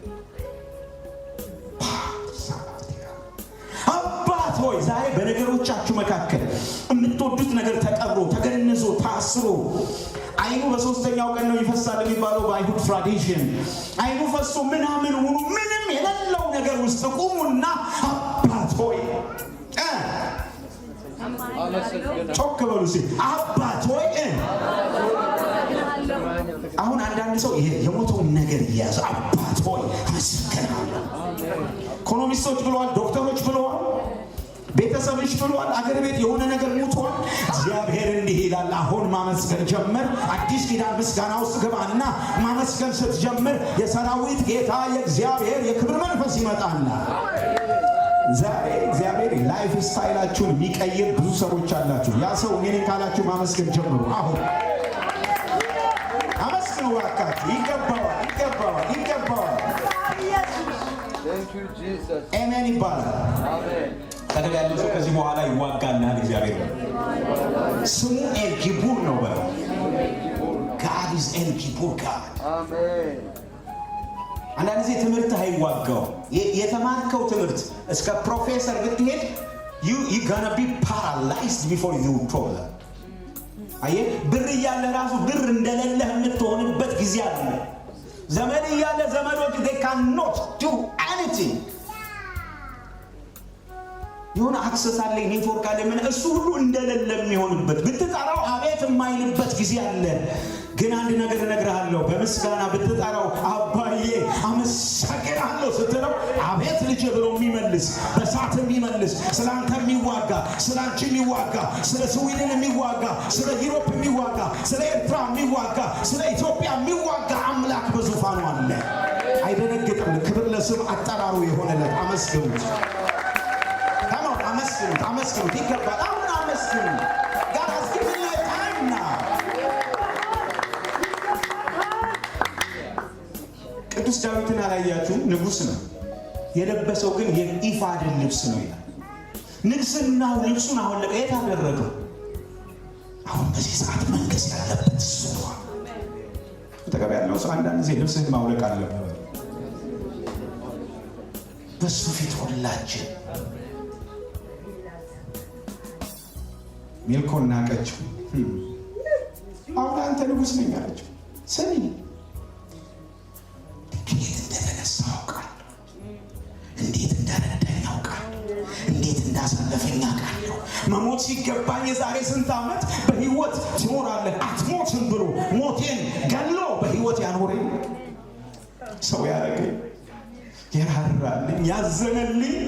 አባት ሆይ፣ ዛሬ በነገሮቻችሁ መካከል የምትወዱት ነገር ተቀብሮ፣ ተገንዞ፣ ታስሮ፣ አይኑ በሶስተኛው ቀን ነው ይፈሳል የሚባለው በአይሁድ tradition፣ አይኑ ፈሶ ምናምን ሁኑ ምንም የሌለው ነገር ውስጥ ቁሙና አባት ሆይ አመሰግናለሁ። ጮክ በሉ እስኪ፣ አባት ሆይ። አሁን አንዳንድ ሰው ይሄ የሞተውን ነገር እየያዘ አባት ሆይ አመሰግናለሁ። ኢኮኖሚስቶች ብለዋል፣ ዶክተሮች ብለዋል፣ ቤተሰብሽ ብለዋል፣ አገር ቤት የሆነ ነገር ሞቷል። እግዚአብሔር እንዲህ ይላል፣ አሁን ማመስገን ጀምር። አዲስ ኪዳን ምስጋና ውስጥ ግባና ማመስገን ስትጀምር የሰራዊት ጌታ የእግዚአብሔር የክብር መንፈስ ይመጣል። ዛሬ እግዚአብሔር lifestyle ኣችሁን የሚቀይር ብዙ ሰዎች አላችሁ። ያ ሰው እኔ ነኝ ካላችሁ ማመስገን ጀምሩ። አሁን አመስግኑ እባካችሁ። ይገባዋል፣ ይገባዋል፣ ይገባዋል። Thank you, Jesus. አሜን ይባላል። Amen. አጠገብ ያለው ሰው ከዚህ በኋላ ይዋጋልሃል እግዚአብሔር ነው። ስሙ ኤልጊቡር ነው በለው። God is ኤልጊቡር God። Amen. አንዳንድ ጊዜ ትምህርት አይዋጋው። የተማርከው ትምህርት እስከ ፕሮፌሰር ብትሄድ you gonna be paralyzed before your problem። አየህ፣ ብር እያለ ራሱ ብር እንደሌለህ የምትሆንበት ጊዜ አለ። ዘመድ እያለ ዘመዶች they cannot do anything። የሆነ access አለኝ፣ ኔትወርክ አለ፣ ምን እሱ ሁሉ እንደሌለ የሚሆንበት፣ ብትጠራው አቤት የማይልበት ጊዜ አለ። ግን አንድ ነገር እነግርሃለሁ፣ በምስጋና ብትጠራው፣ አባዬ አመሰግናለሁ ስትለው አቤት ልጄ ብሎ የሚመልስ፣ በሳት የሚመልስ፣ ስለ አንተ የሚዋጋ፣ ስለ አንቺ የሚዋጋ፣ ስለ ስዊድን የሚዋጋ፣ ስለ Europe የሚዋጋ፣ ስለ ኤርትራ የሚዋጋ፣ ስለ ኢትዮጵያ የሚዋጋ አምላክ በዙፋኑ አለ። አይደነግጥም። ክብር ለስም አጠራሩ የሆነለት። አመስግኑት። Come on፣ አመስግኑት፣ አመስግኑት፣ ይገባል። አሁን አመስግኑ። God has given you a time now። ቅዱስ ዳዊትን አላያችሁም? ንጉሥ ነው። የለበሰው ግን የኢፋድን ልብስ ነው ይላል። ንግስናው ልብሱን አወለቀ። የት አደረገው? አሁን በዚህ ሰዓት መንገስ ያለበት እሱ ነው። አጠገብ ያለው ሰው አንዳንድ ጊዜ ልብስህን ማውለቅ አለብህ። በሱ ፊት ሁላችን። ሜልኮል ናቀችው። አሁን አንተ ንጉሥ ነኝ አለችው። ስሚ፣ ከየት እንደተነሳ አውቃለሁ። እንዴት እንደረዳኝ አውቃለሁ። እንዴት እንዳሳለፈኝ አውቃለሁ። መሞት ሲገባኝ የዛሬ ስንት ዓመት በህይወት ትኖራለህ አትሞትም ብሎ ሞቴን ገሎ በህይወት ያኖረኝ፣ ሰው ያደረገኝ፣ የራራልኝ፣ ያዘነልኝ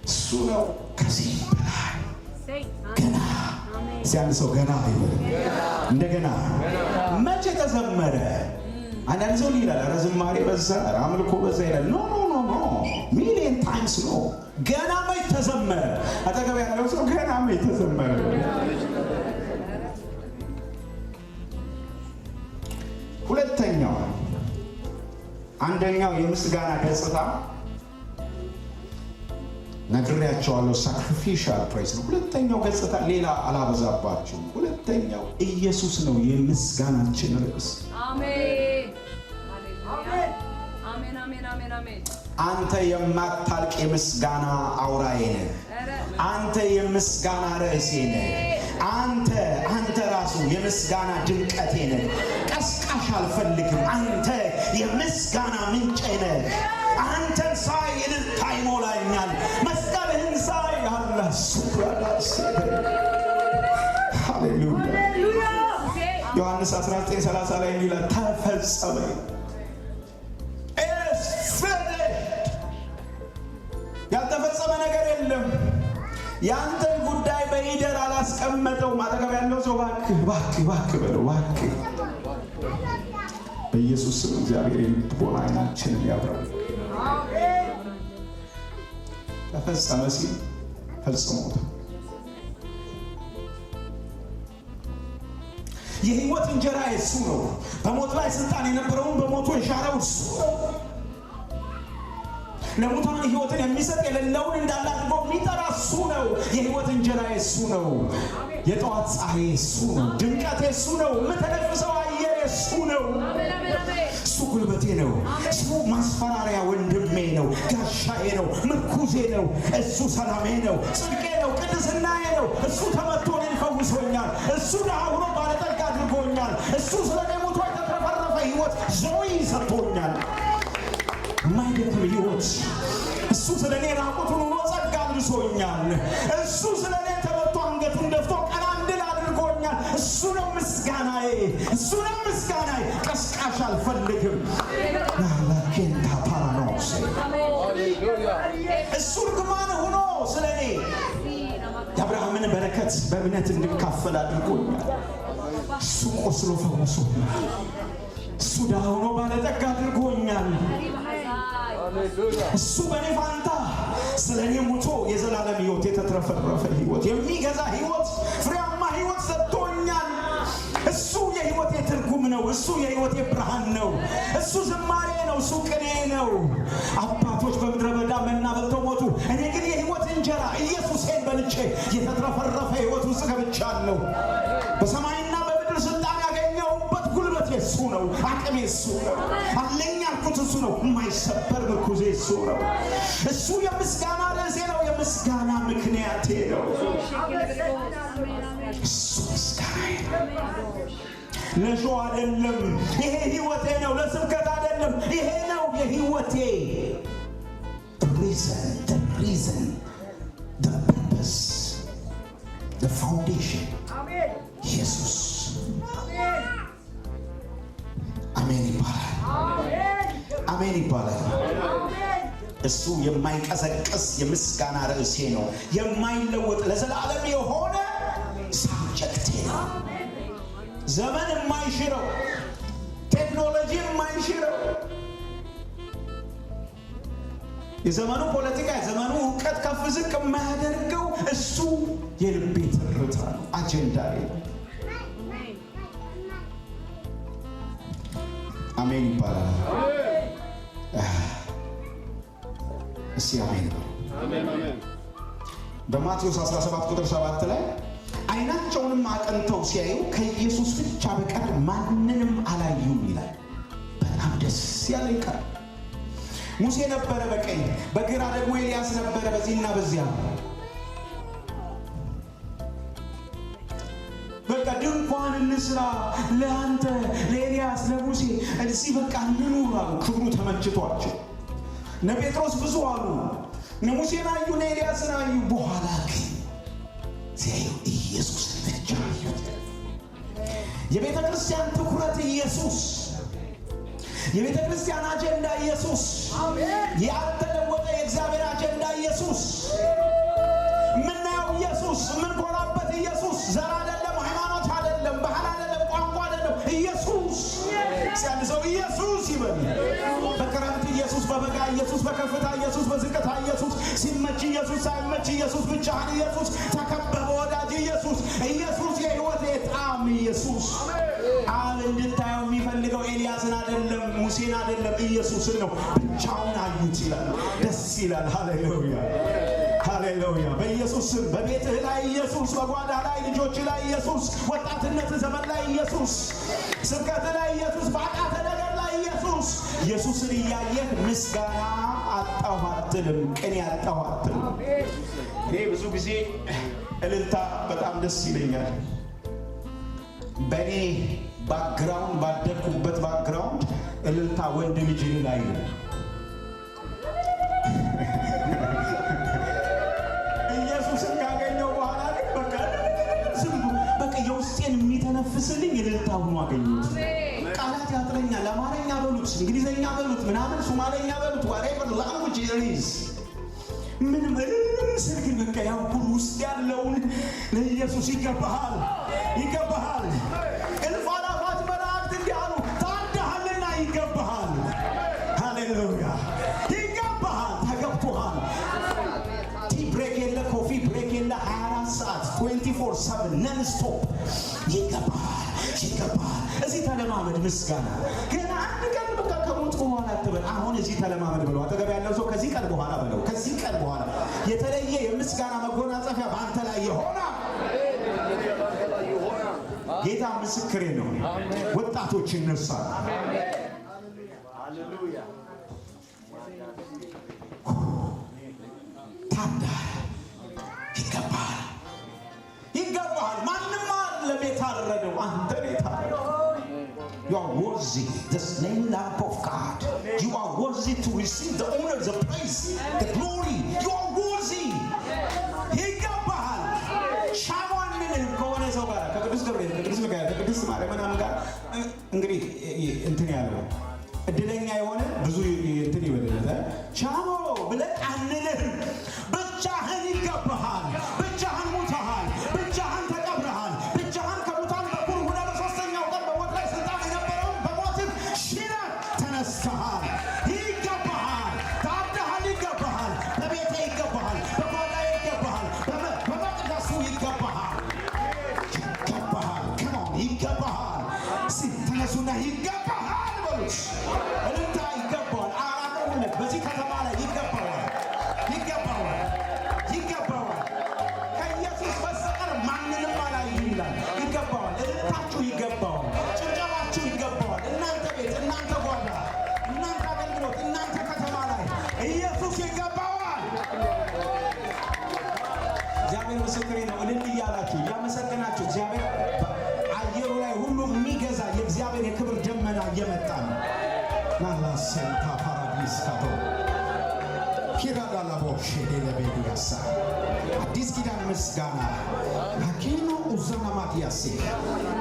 እሱ ነው። ከዚህ በላይ ገና። እስቲ አንድ ሰው ገና ይበል። እንደገና መቼ ተዘመረ? አንዳንድ ሰው ይላል፣ ኧረ ዝማሬ በዛ፣ ኧረ አምልኮ በዛ ይላል። No, no, no, no, million times no። ገና መች ተዘመረ? አጠገብ ያለው ሰው ገና መች ተዘመረ? ሁለተኛው፣ አንደኛው የምስጋና ገጽታ ነግሬያቸዋለሁ። Sacrificial praise ነው። ሁለተኛው ገጽታ፣ ሌላ አላበዛባችሁም። ሁለተኛው ኢየሱስ ነው የምስጋናችን ርዕስ። አሜን። ሃሌሉያ። አሜን፣ አሜን፣ አሜን፣ አሜን። አንተ የማታልቅ የምስጋና አውራዬ ነህ። ኧረ አንተ የምስጋና ርዕሴ ነህ። አንተ ራሱ የምስጋና ድምቀቴ ነህ። ቀስቃሽ አልፈልግም። አንተ የምስጋና ምንጬ ነህ። አንተን ሳይ እልልታ ይሞላኛል። መስቀልህን ሳይ አላ ሱፕራዳስ። ሃሌሉያ። ዮሐንስ 19:30 ላይ እንዲህ ይላል፣ ተፈጸመ። It's finished። ያልተፈጸመ ነገር የለም። ያንተን ጉዳይ በይደር አላስቀመጠውም። አጠገብ ያለው ሰው እባክህ፣ እባክህ፣ እባክህ በለው፣ እባክህ። በኢየሱስ ስም እግዚአብሔር የልቦና ዓይናችንን ያብራል። ተፈጸመ ሲል ፈጽሞታል። የህይወት እንጀራ የሱ ነው። በሞት ላይ ስልጣን የነበረውን በሞቱ የሻረው እሱ ነው። ለሙታን ህይወትን የሚሰጥ፣ የሌለውን እንዳለ አድርጎ የሚጠራ እሱ ነው። የህይወት እንጀራ የሱ ነው። የጠዋት ፀሐይ የሱ ነው። ድምቀት የሱ ነው። የምተነፍሰው አየር የሱ ነው። አሜን፣ አሜን፣ አሜን። እሱ ጉልበቴ ነው። እሱ ማስፈራሪያ ወንድሜ ነው። ጋሻዬ ነው። ምርኩዜ ነው። እሱ ሰላሜ ነው። ጽድቄ ነው። ቅድስናዬ ነው። እሱ ተመቶ እኔን ፈውሶኛል። እሱ ድሃ ሆኖ ባለጠጋ አድርጎኛል። እሱ ስለ እኔ ሞቶ የተትረፈረፈ ህይወት ዞይ ሰጥቶኛል። የማይደክም ህይወት። እሱ ስለ እኔ ራቁቱን ሆኖ ጸጋ አልብሶኛል። እሱ ስለ እኔ ተመቶ አንገቱን ደፍቶ ቀና እንድል አድርጎኛል። እሱ ነው ምስጋናዬ። እሱ ነው ምስጋናዬ። ቀስቃሽ አልፈልግም። ላኬንታ ፓራኖስ። Hallelujah. እሱ እርግማን ሆኖ ስለ እኔ የአብርሃምን በረከት በእምነት እንድካፈል አድርጎኛል። እሱ ቆስሎ ፈውሶኛል። እሱ ድሃ ሆኖ ባለጠጋ አድርጎኛል። Hallelujah. እሱ በእኔ ፋንታ ስለ እኔ ሞቶ የዘላለም ህይወት፣ የተትረፈረፈ ህይወት፣ የሚገዛ ህይወት፣ ፍሬያማ ህይወት ሰጥቶኛል። እሱ የህይወቴ ትርጉም ነው። እሱ የህይወቴ ብርሃን ነው። እሱ ዝማሬ ነው። እሱ ቅኔ ነው። አባቶች በምድረ በዳ መና በልተው ሞቱ። እኔ ግን የህይወት እንጀራ ኢየሱሴን በልቼ የተትረፈረፈ ህይወት ውስጥ ገብቻለሁ። በሰማይና በምድር ስልጣን ያገኘሁበት ጉልበት የሱ ነው። አቅሜ እሱ ነው። አለኝ ያልኩት እሱ ነው። የማይሰበር ምርኩዜ እሱ ነው። እሱ የምስጋና ርዕሴ ነው። የምስጋና ምክንያቴ ነው። እሱ ምስጋናዬ ነው። ለ show አይደለም። ይሄ ህይወቴ ነው። ለስብከት አይደለም። ይሄ ነው የህይወቴ reason, the reason, the ኢየሱስ አሜን ይባላል። አሜን ይባላል። እሱ የማይቀዘቅዝ የምስጋና ርዕሴ ነው። የማይለወጥ ለዘላለም የሆነ subject ኤ ነው። ዘመን የማይሽረው፣ ቴክኖሎጂ የማይሽረው፣ የዘመኑ ፖለቲካ፣ የዘመኑ እውቀት ከፍ ዝቅ የማያደርገው እሱ የልቤ ትርታ ነው፣ አጀንዳ ነው። አሜን ይባላል። እስቲ አሜን በሉ። በማቴዎስ 17 ቁጥር 7 ላይ አይናቸውንም አቅንተው ሲያዩ ከኢየሱስ ብቻ በቀር ማንንም አላዩም ይላል። በጣም ደስ ያለ ቃል። ሙሴ ነበረ በቀኝ፣ በግራ ደግሞ ኤልያስ ነበረ በዚህና በዚያ። በቃ ድንኳን እንስራ ለአንተ፣ ለኤልያስ፣ ለሙሴ፣ እዚህ በቃ እንኑር አሉ። ክብሩ ተመችቷቸው እነ ጴጥሮስ ብዙ አሉ። እነ ሙሴን አዩ፣ እነ ኤልያስን አዩ። በኋላ ግን ሲያዩ ኢየሱስን ብቻ አዩት። የቤተ ክርስቲያን ትኩረት ኢየሱስ፣ የቤተ ክርስቲያን አጀንዳ ኢየሱስ፣ ያልተለወጠ የእግዚአብሔር አጀንዳ ኢየሱስ፣ የምናየው ኢየሱስ፣ የምንኮራበት ኢየሱስ። ዘር አይደለም፣ ሃይማኖት አይደለም፣ ባህል አይደለም፣ ቋንቋ አይደለም፣ ኢየሱስ። አንድ ሰው ኢየሱስ ይበል። በክረምት ኢየሱስ፣ በበጋ ኢየሱስ፣ በከፍታ ኢየሱስ፣ በዝቅታ ኢየሱስ፣ ሲመች ኢየሱስ፣ ሳይመች ኢየሱስ፣ ብቻህን ኢየሱስ፣ ተከበበ ወዳጅ ኢየሱስ፣ ኢየሱስ የሕይወት ጣዕም ኢየሱስ። አብ እንድታየው የሚፈልገው ኤልያስን አይደለም፣ ሙሴን አይደለም፣ ኢየሱስን ነው። ብቻውን አዩት ይላል። ደስ ይላል። ሃሌሉያ፣ ሃሌሉያ። በኢየሱስ ስም በቤትህ ላይ ኢየሱስ፣ በጓዳ ላይ፣ ልጆች ላይ ኢየሱስ፣ ወጣትነት ዘመን ላይ ኢየሱስ፣ ስብከት ላይ ኢየሱስ፣ ባቃተ ነገር ላይ ኢየሱስ። ኢየሱስን እያየህ ምስጋና አጣሁ አትልም፣ ቅኔ አጣሁ አትልም። እኔ ብዙ ጊዜ እልልታ በጣም ደስ ይለኛል። በእኔ background፣ ባደግኩበት background እልልታ ወንድ ልጅ እልል አይልም። ኢየሱስን ካገኘው በኋላ ግን በቃ ዝም በቃ የውስጤን የሚተነፍስልኝ እልልታ ሆኖ አገኘሁት። ቃላት ያጥረኛል። አማርኛ በሉት፣ እንግሊዘኛ በሉት፣ ምናምን ሶማለኛ በሉት፣ whatever language it is፣ ምንም እልል ስል ግን በቃ ያው ሁሉ ውስጥ ያለውን ለኢየሱስ ይገባሃል፣ ይገባሃል። እልፍ አእላፋት መላእክት እንዲህ አሉ፣ ታርደሃልና ይገባሃል። ሃሌሉያ፣ ይገባሃል፣ ተገብቶሃል። Tea break የለ፣ coffee break የለ፣ 24 ሰዓት 24/7 non stop ይገባሃል፣ ይገባሃል። እዚህ ተለማመድ ምስጋና። ገና አንድ ቀን በቃ ከሞትኩ በኋላ አትበል። አሁን እዚህ ተለማመድ ብለው አጠገብ ያለው ሰው ከዚህ ቀን በኋላ በለው። ከዚህ ቀን በኋላ የተለየ የምስጋና መጎናጸፊያ በአንተ ላይ የሆነ ጌታ ምስክሬ ነው። ወጣቶች ይነሳሉ። ታርደሃል፣ ይገባሃል፣ ይገባሃል። ማንም አይደለም የታረደው፣ አንተ ነህ የታረደው። You are worthy, the slain Lamb of God. You are worthy to receive the honor, the praise, the glory. You are worthy. ይገባሃል። ሻሞ አንልህም ከሆነ ሰው ጋር፣ ከቅዱስ ገብርኤል፣ ከቅዱስ ሚካኤል፣ ከቅዱስ ማርያም ምናምን ጋር። እንግዲህ እንትን ያለው እድለኛ የሆነ ብዙ እንትን ይበልለት። ሻሞ ብለን አንልህም። ብቻህን ይገባሃል። ብቻህን ሙተሃል። ብቻህን ተቀብረሃል። ብቻህን ከሙታን በኩር ሆነህ በሦስተኛው ቀን በሞት ላይ ስልጣን የነበረውን በሞትህ ሽረህ ተነስተሃል። ይገባሃል። ታርደሃል። ይገባሃል። በቤቴ ይገባሃል። በጓዳዬ ይገባሃል። በመቅደሱ ይገባሃል። ይገባሃል። Come on፣ ይገባሃል። እስቲ ተነሱና ይገባሃል በሉት። እልልታ ይገባዋል። አቅርቡለት። በዚህ ከተማ ላይ ይገባዋል። ይገባዋል። ይገባዋል። ከኢየሱስ በስተቀር ማንንም አላይም ይላል። ይገባዋል። እልልታችሁ ይገባዋል። ጭብጨባችሁ ይገባዋል። እናንተ ቤት፣ እናንተ ጓዳ፣ እናንተ አገልግሎት፣ እናንተ ከተማ ላይ ኢየሱስ ይገባዋል። እግዚአብሔር ምስክሬ ነው። እልል እያላችሁ እያመሰገናችሁ እግዚአብሔር አየሩ ላይ ሁሉ የሚገዛ የእግዚአብሔር የክብር ደመና እየመጣ ነው። ናላሴንታ ፓራዲስ ካቶ ኪራዳላቦሽ ዴለቤዲያሳ አዲስ ኪዳን ምስጋና አኪኖ ኡዘና ማቲያሴ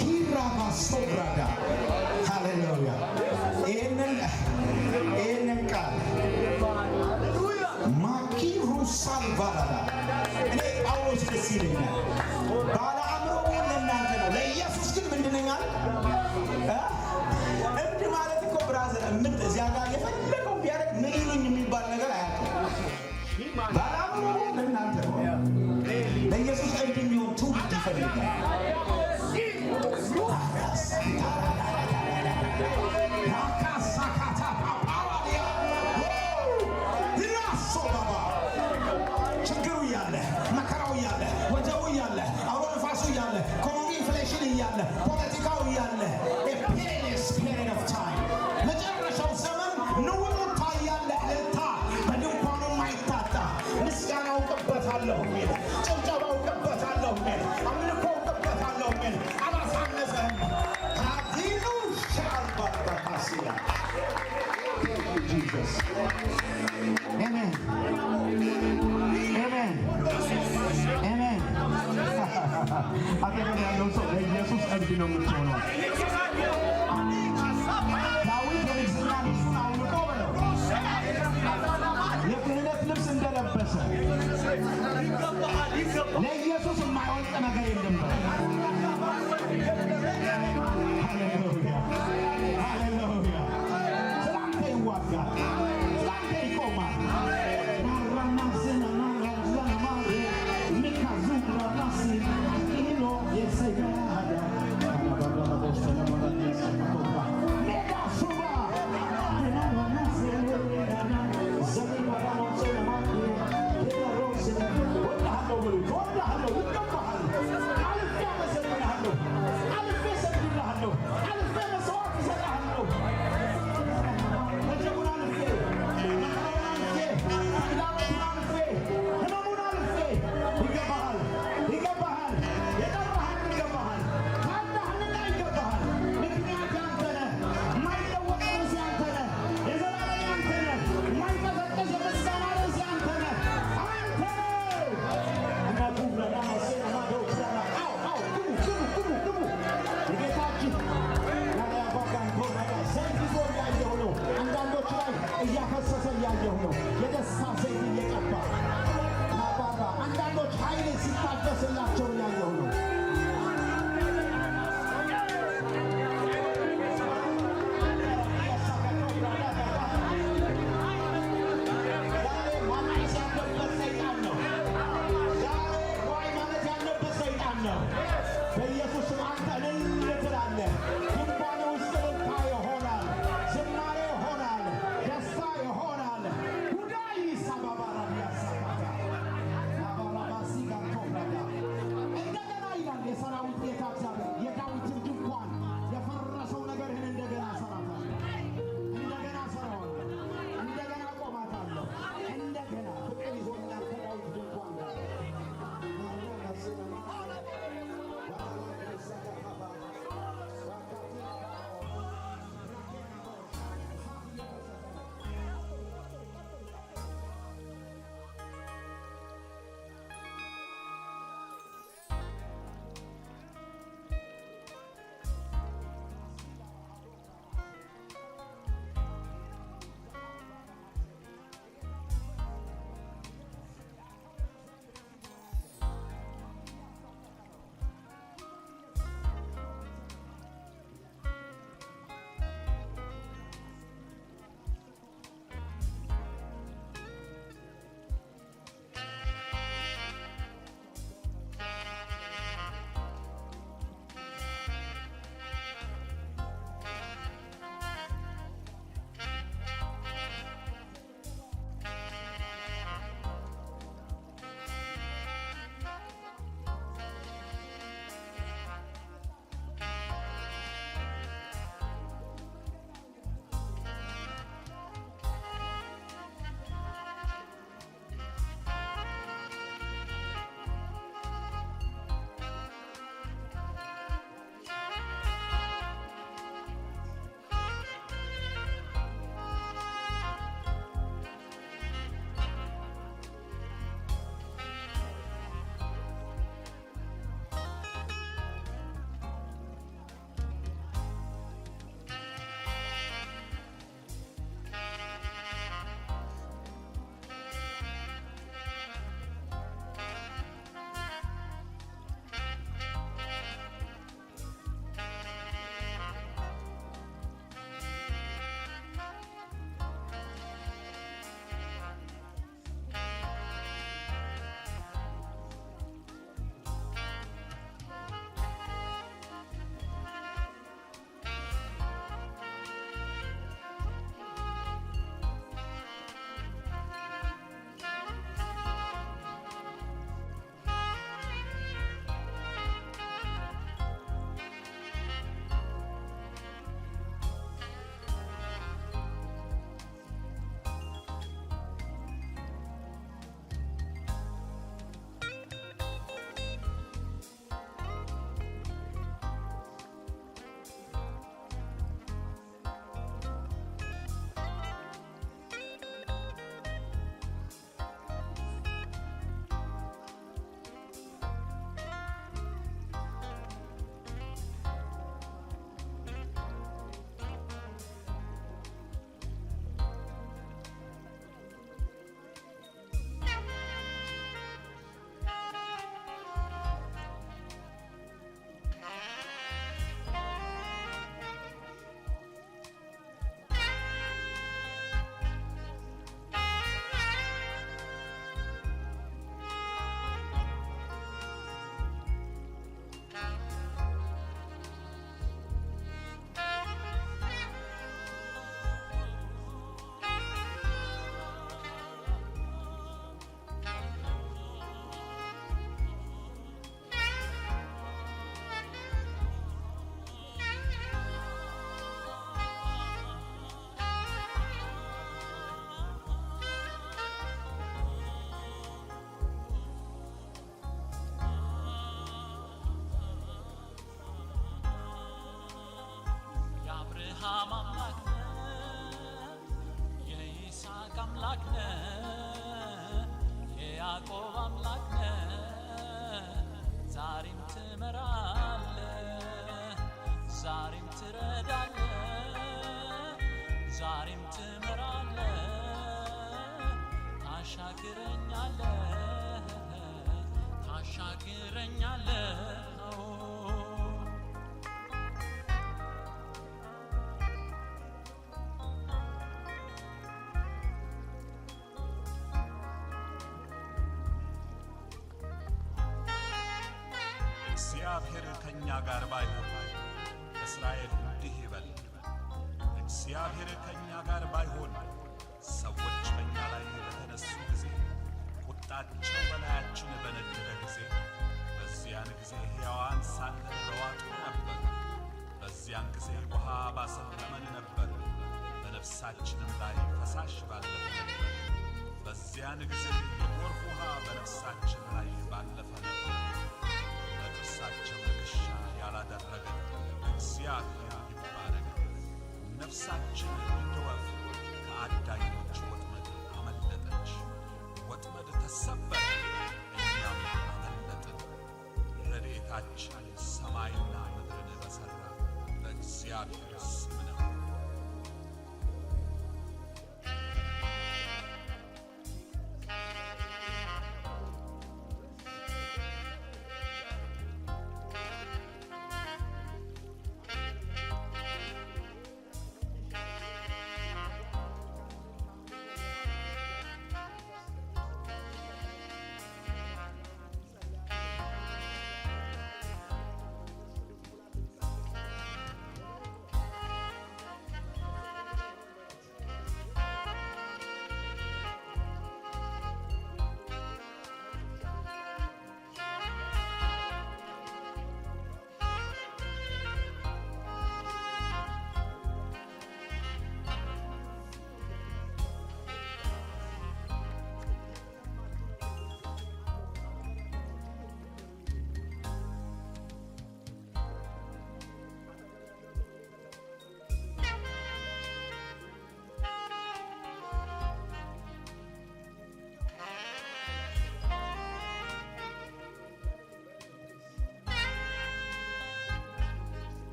ኪራባሶብራዳ። ሃሌሉያ። ይህንን ቃል ማኪሩ ሳልቫላዳ እኔ ጳውሎስ ደስ ይለኛል። ባለ አእምሮ ብሆን ለእናንተ ነው፣ ለኢየሱስ ግን ምንድን ነኝ አለ? እ? እብድ ማለት እኮ brother እዚያ ጋር የፈለገው ቢያደርግ ምን ይሉኝ የሚባል ነገር አያውቅም። ባለ አእምሮ ብሆን ለእናንተ ነው። ለኢየሱስ እብድ የሚሆን ትውልድ ይፈልጋል። ራካሳካታ ፓፓራዲያ ራሶ ባባ። ችግሩ እያለ፣ መከራው እያለ፣ ወጀቡ እያለ፣ አውሎ ነፋሱ እያለ፣ ኢኮኖሚ inflation እያለ፣ ፖለቲካው እያለ፣ perilous period of time፣ መጨረሻው ዘመን ንውጡታ እያለ፣ እልልታ በድንኳኑ ማይታጣ፣ ምስጋና አውቅበታለሁ የሚል፣ ጭብጨባ አውቅበታለሁ የሚል፣ አምልኮ አውቅበታለሁ የሚል አላሳነሰህም። ታዲሉ ሻልባባካሲያ። Thank you, Jesus. Amen. Amen. Amen. አጠገብ ያለው ሰው ለኢየሱስ እብድ ነው የምትሆነው። ዳዊት የንግስና ልብሱን አውልቆ በለው የክህነት ልብስ እንደለበሰ ለኢየሱስ የማይወልቅ ነገር የለም በለው። ሃሌሉያ፣ ሃሌሉያ። ስላንተ ይዋጋል፣ ስላንተ ይቆማል። ናራማዝና ናራዛናማሬ ሚካዙራናሲ ኢሎ የሰያዳ ሜጋ ሱባ። እወድሃለሁ በሉት፣ እወድሃለሁ፣ ይገባሃል። አልፌ አመሰግንሃለሁ፣ አልፌ እሰግድልሃለሁ፣ አልፌ መስዋዕት እሰጥሃለሁ። ወጀቡን አልፌ፣ መከራውን አልፌ፣ ተግዳሮቱን አልፌ፣ ህመሙን አልፌ፣ ይገባሃል፣ ይገባሃል፣ የጠራህን ይገባሃል፣ ካለህንና ይገባሃል። ምክንያት ያንተ ነህ። የማይለወጥ ርዕስ ያንተ ነህ። የዘላለም ያንተ ነህ። የማይቀዘቅዝ የምስጋና ርዕስ ያንተ ነህ። አንተ ነህ። እና ጉብረና ማሴና ማዶክራና አው አው ግቡ፣ ግቡ፣ ግቡ፣ ግቡ። የጌታችን ዘይት ይዞ እያየሁ ነው። አንዳንዶች ላይ እያፈሰሰ እያየሁ ነው። የደስታ ዘይት እየቀባ ናባራ። አንዳንዶች ኃይል ሲታደስላቸው እያየሁ ነው። ዛሬ ማልቀስ ያለበት ሰይጣን ነው። ዛሬ ዋይ ማለት ያለበት ሰይጣን ነው። በኢየሱስ ስም አንተ እልል ትላለህ። ድንኳን ውስጥ እልልታ ይሆናል፣ ዝማሬ ይሆናል፣ ደስታ ይሆናል። ጉድ የአብርሃም አምላክ ነህ፣ የይስሐቅ አምላክ ነህ፣ የያዕቆብ አምላክ ነህ። ዛሬም ትመራለህ፣ ዛሬም ትረዳለህ፣ ዛሬም ትመራለህ፣ ታሻግረኛለህ፣ ታሻግረኛለህ። እግዚአብሔር ከእኛ ጋር ባይሆን፣ እስራኤል እንዲህ ይበል፣ እግዚአብሔር ከእኛ ጋር ባይሆን፣ ሰዎች በእኛ ላይ በተነሱ ጊዜ፣ ቁጣቸው በላያችን በነደደ ጊዜ፣ በዚያን ጊዜ ሕያዋን ሳለን በዋጡን ነበር። በዚያን ጊዜ ውሃ ባሰጠመን ነበር፣ በነፍሳችንም ላይ ፈሳሽ ባለፈ ነበር። በዚያን ጊዜ የጎርፍ ውሃ በነፍሳችን ላይ ባለፈ ነበር። በጥርሳቸው ንክሻ ያላደረገን እግዚአብሔር ይባረክ። ነፍሳችን እንደ ወፍ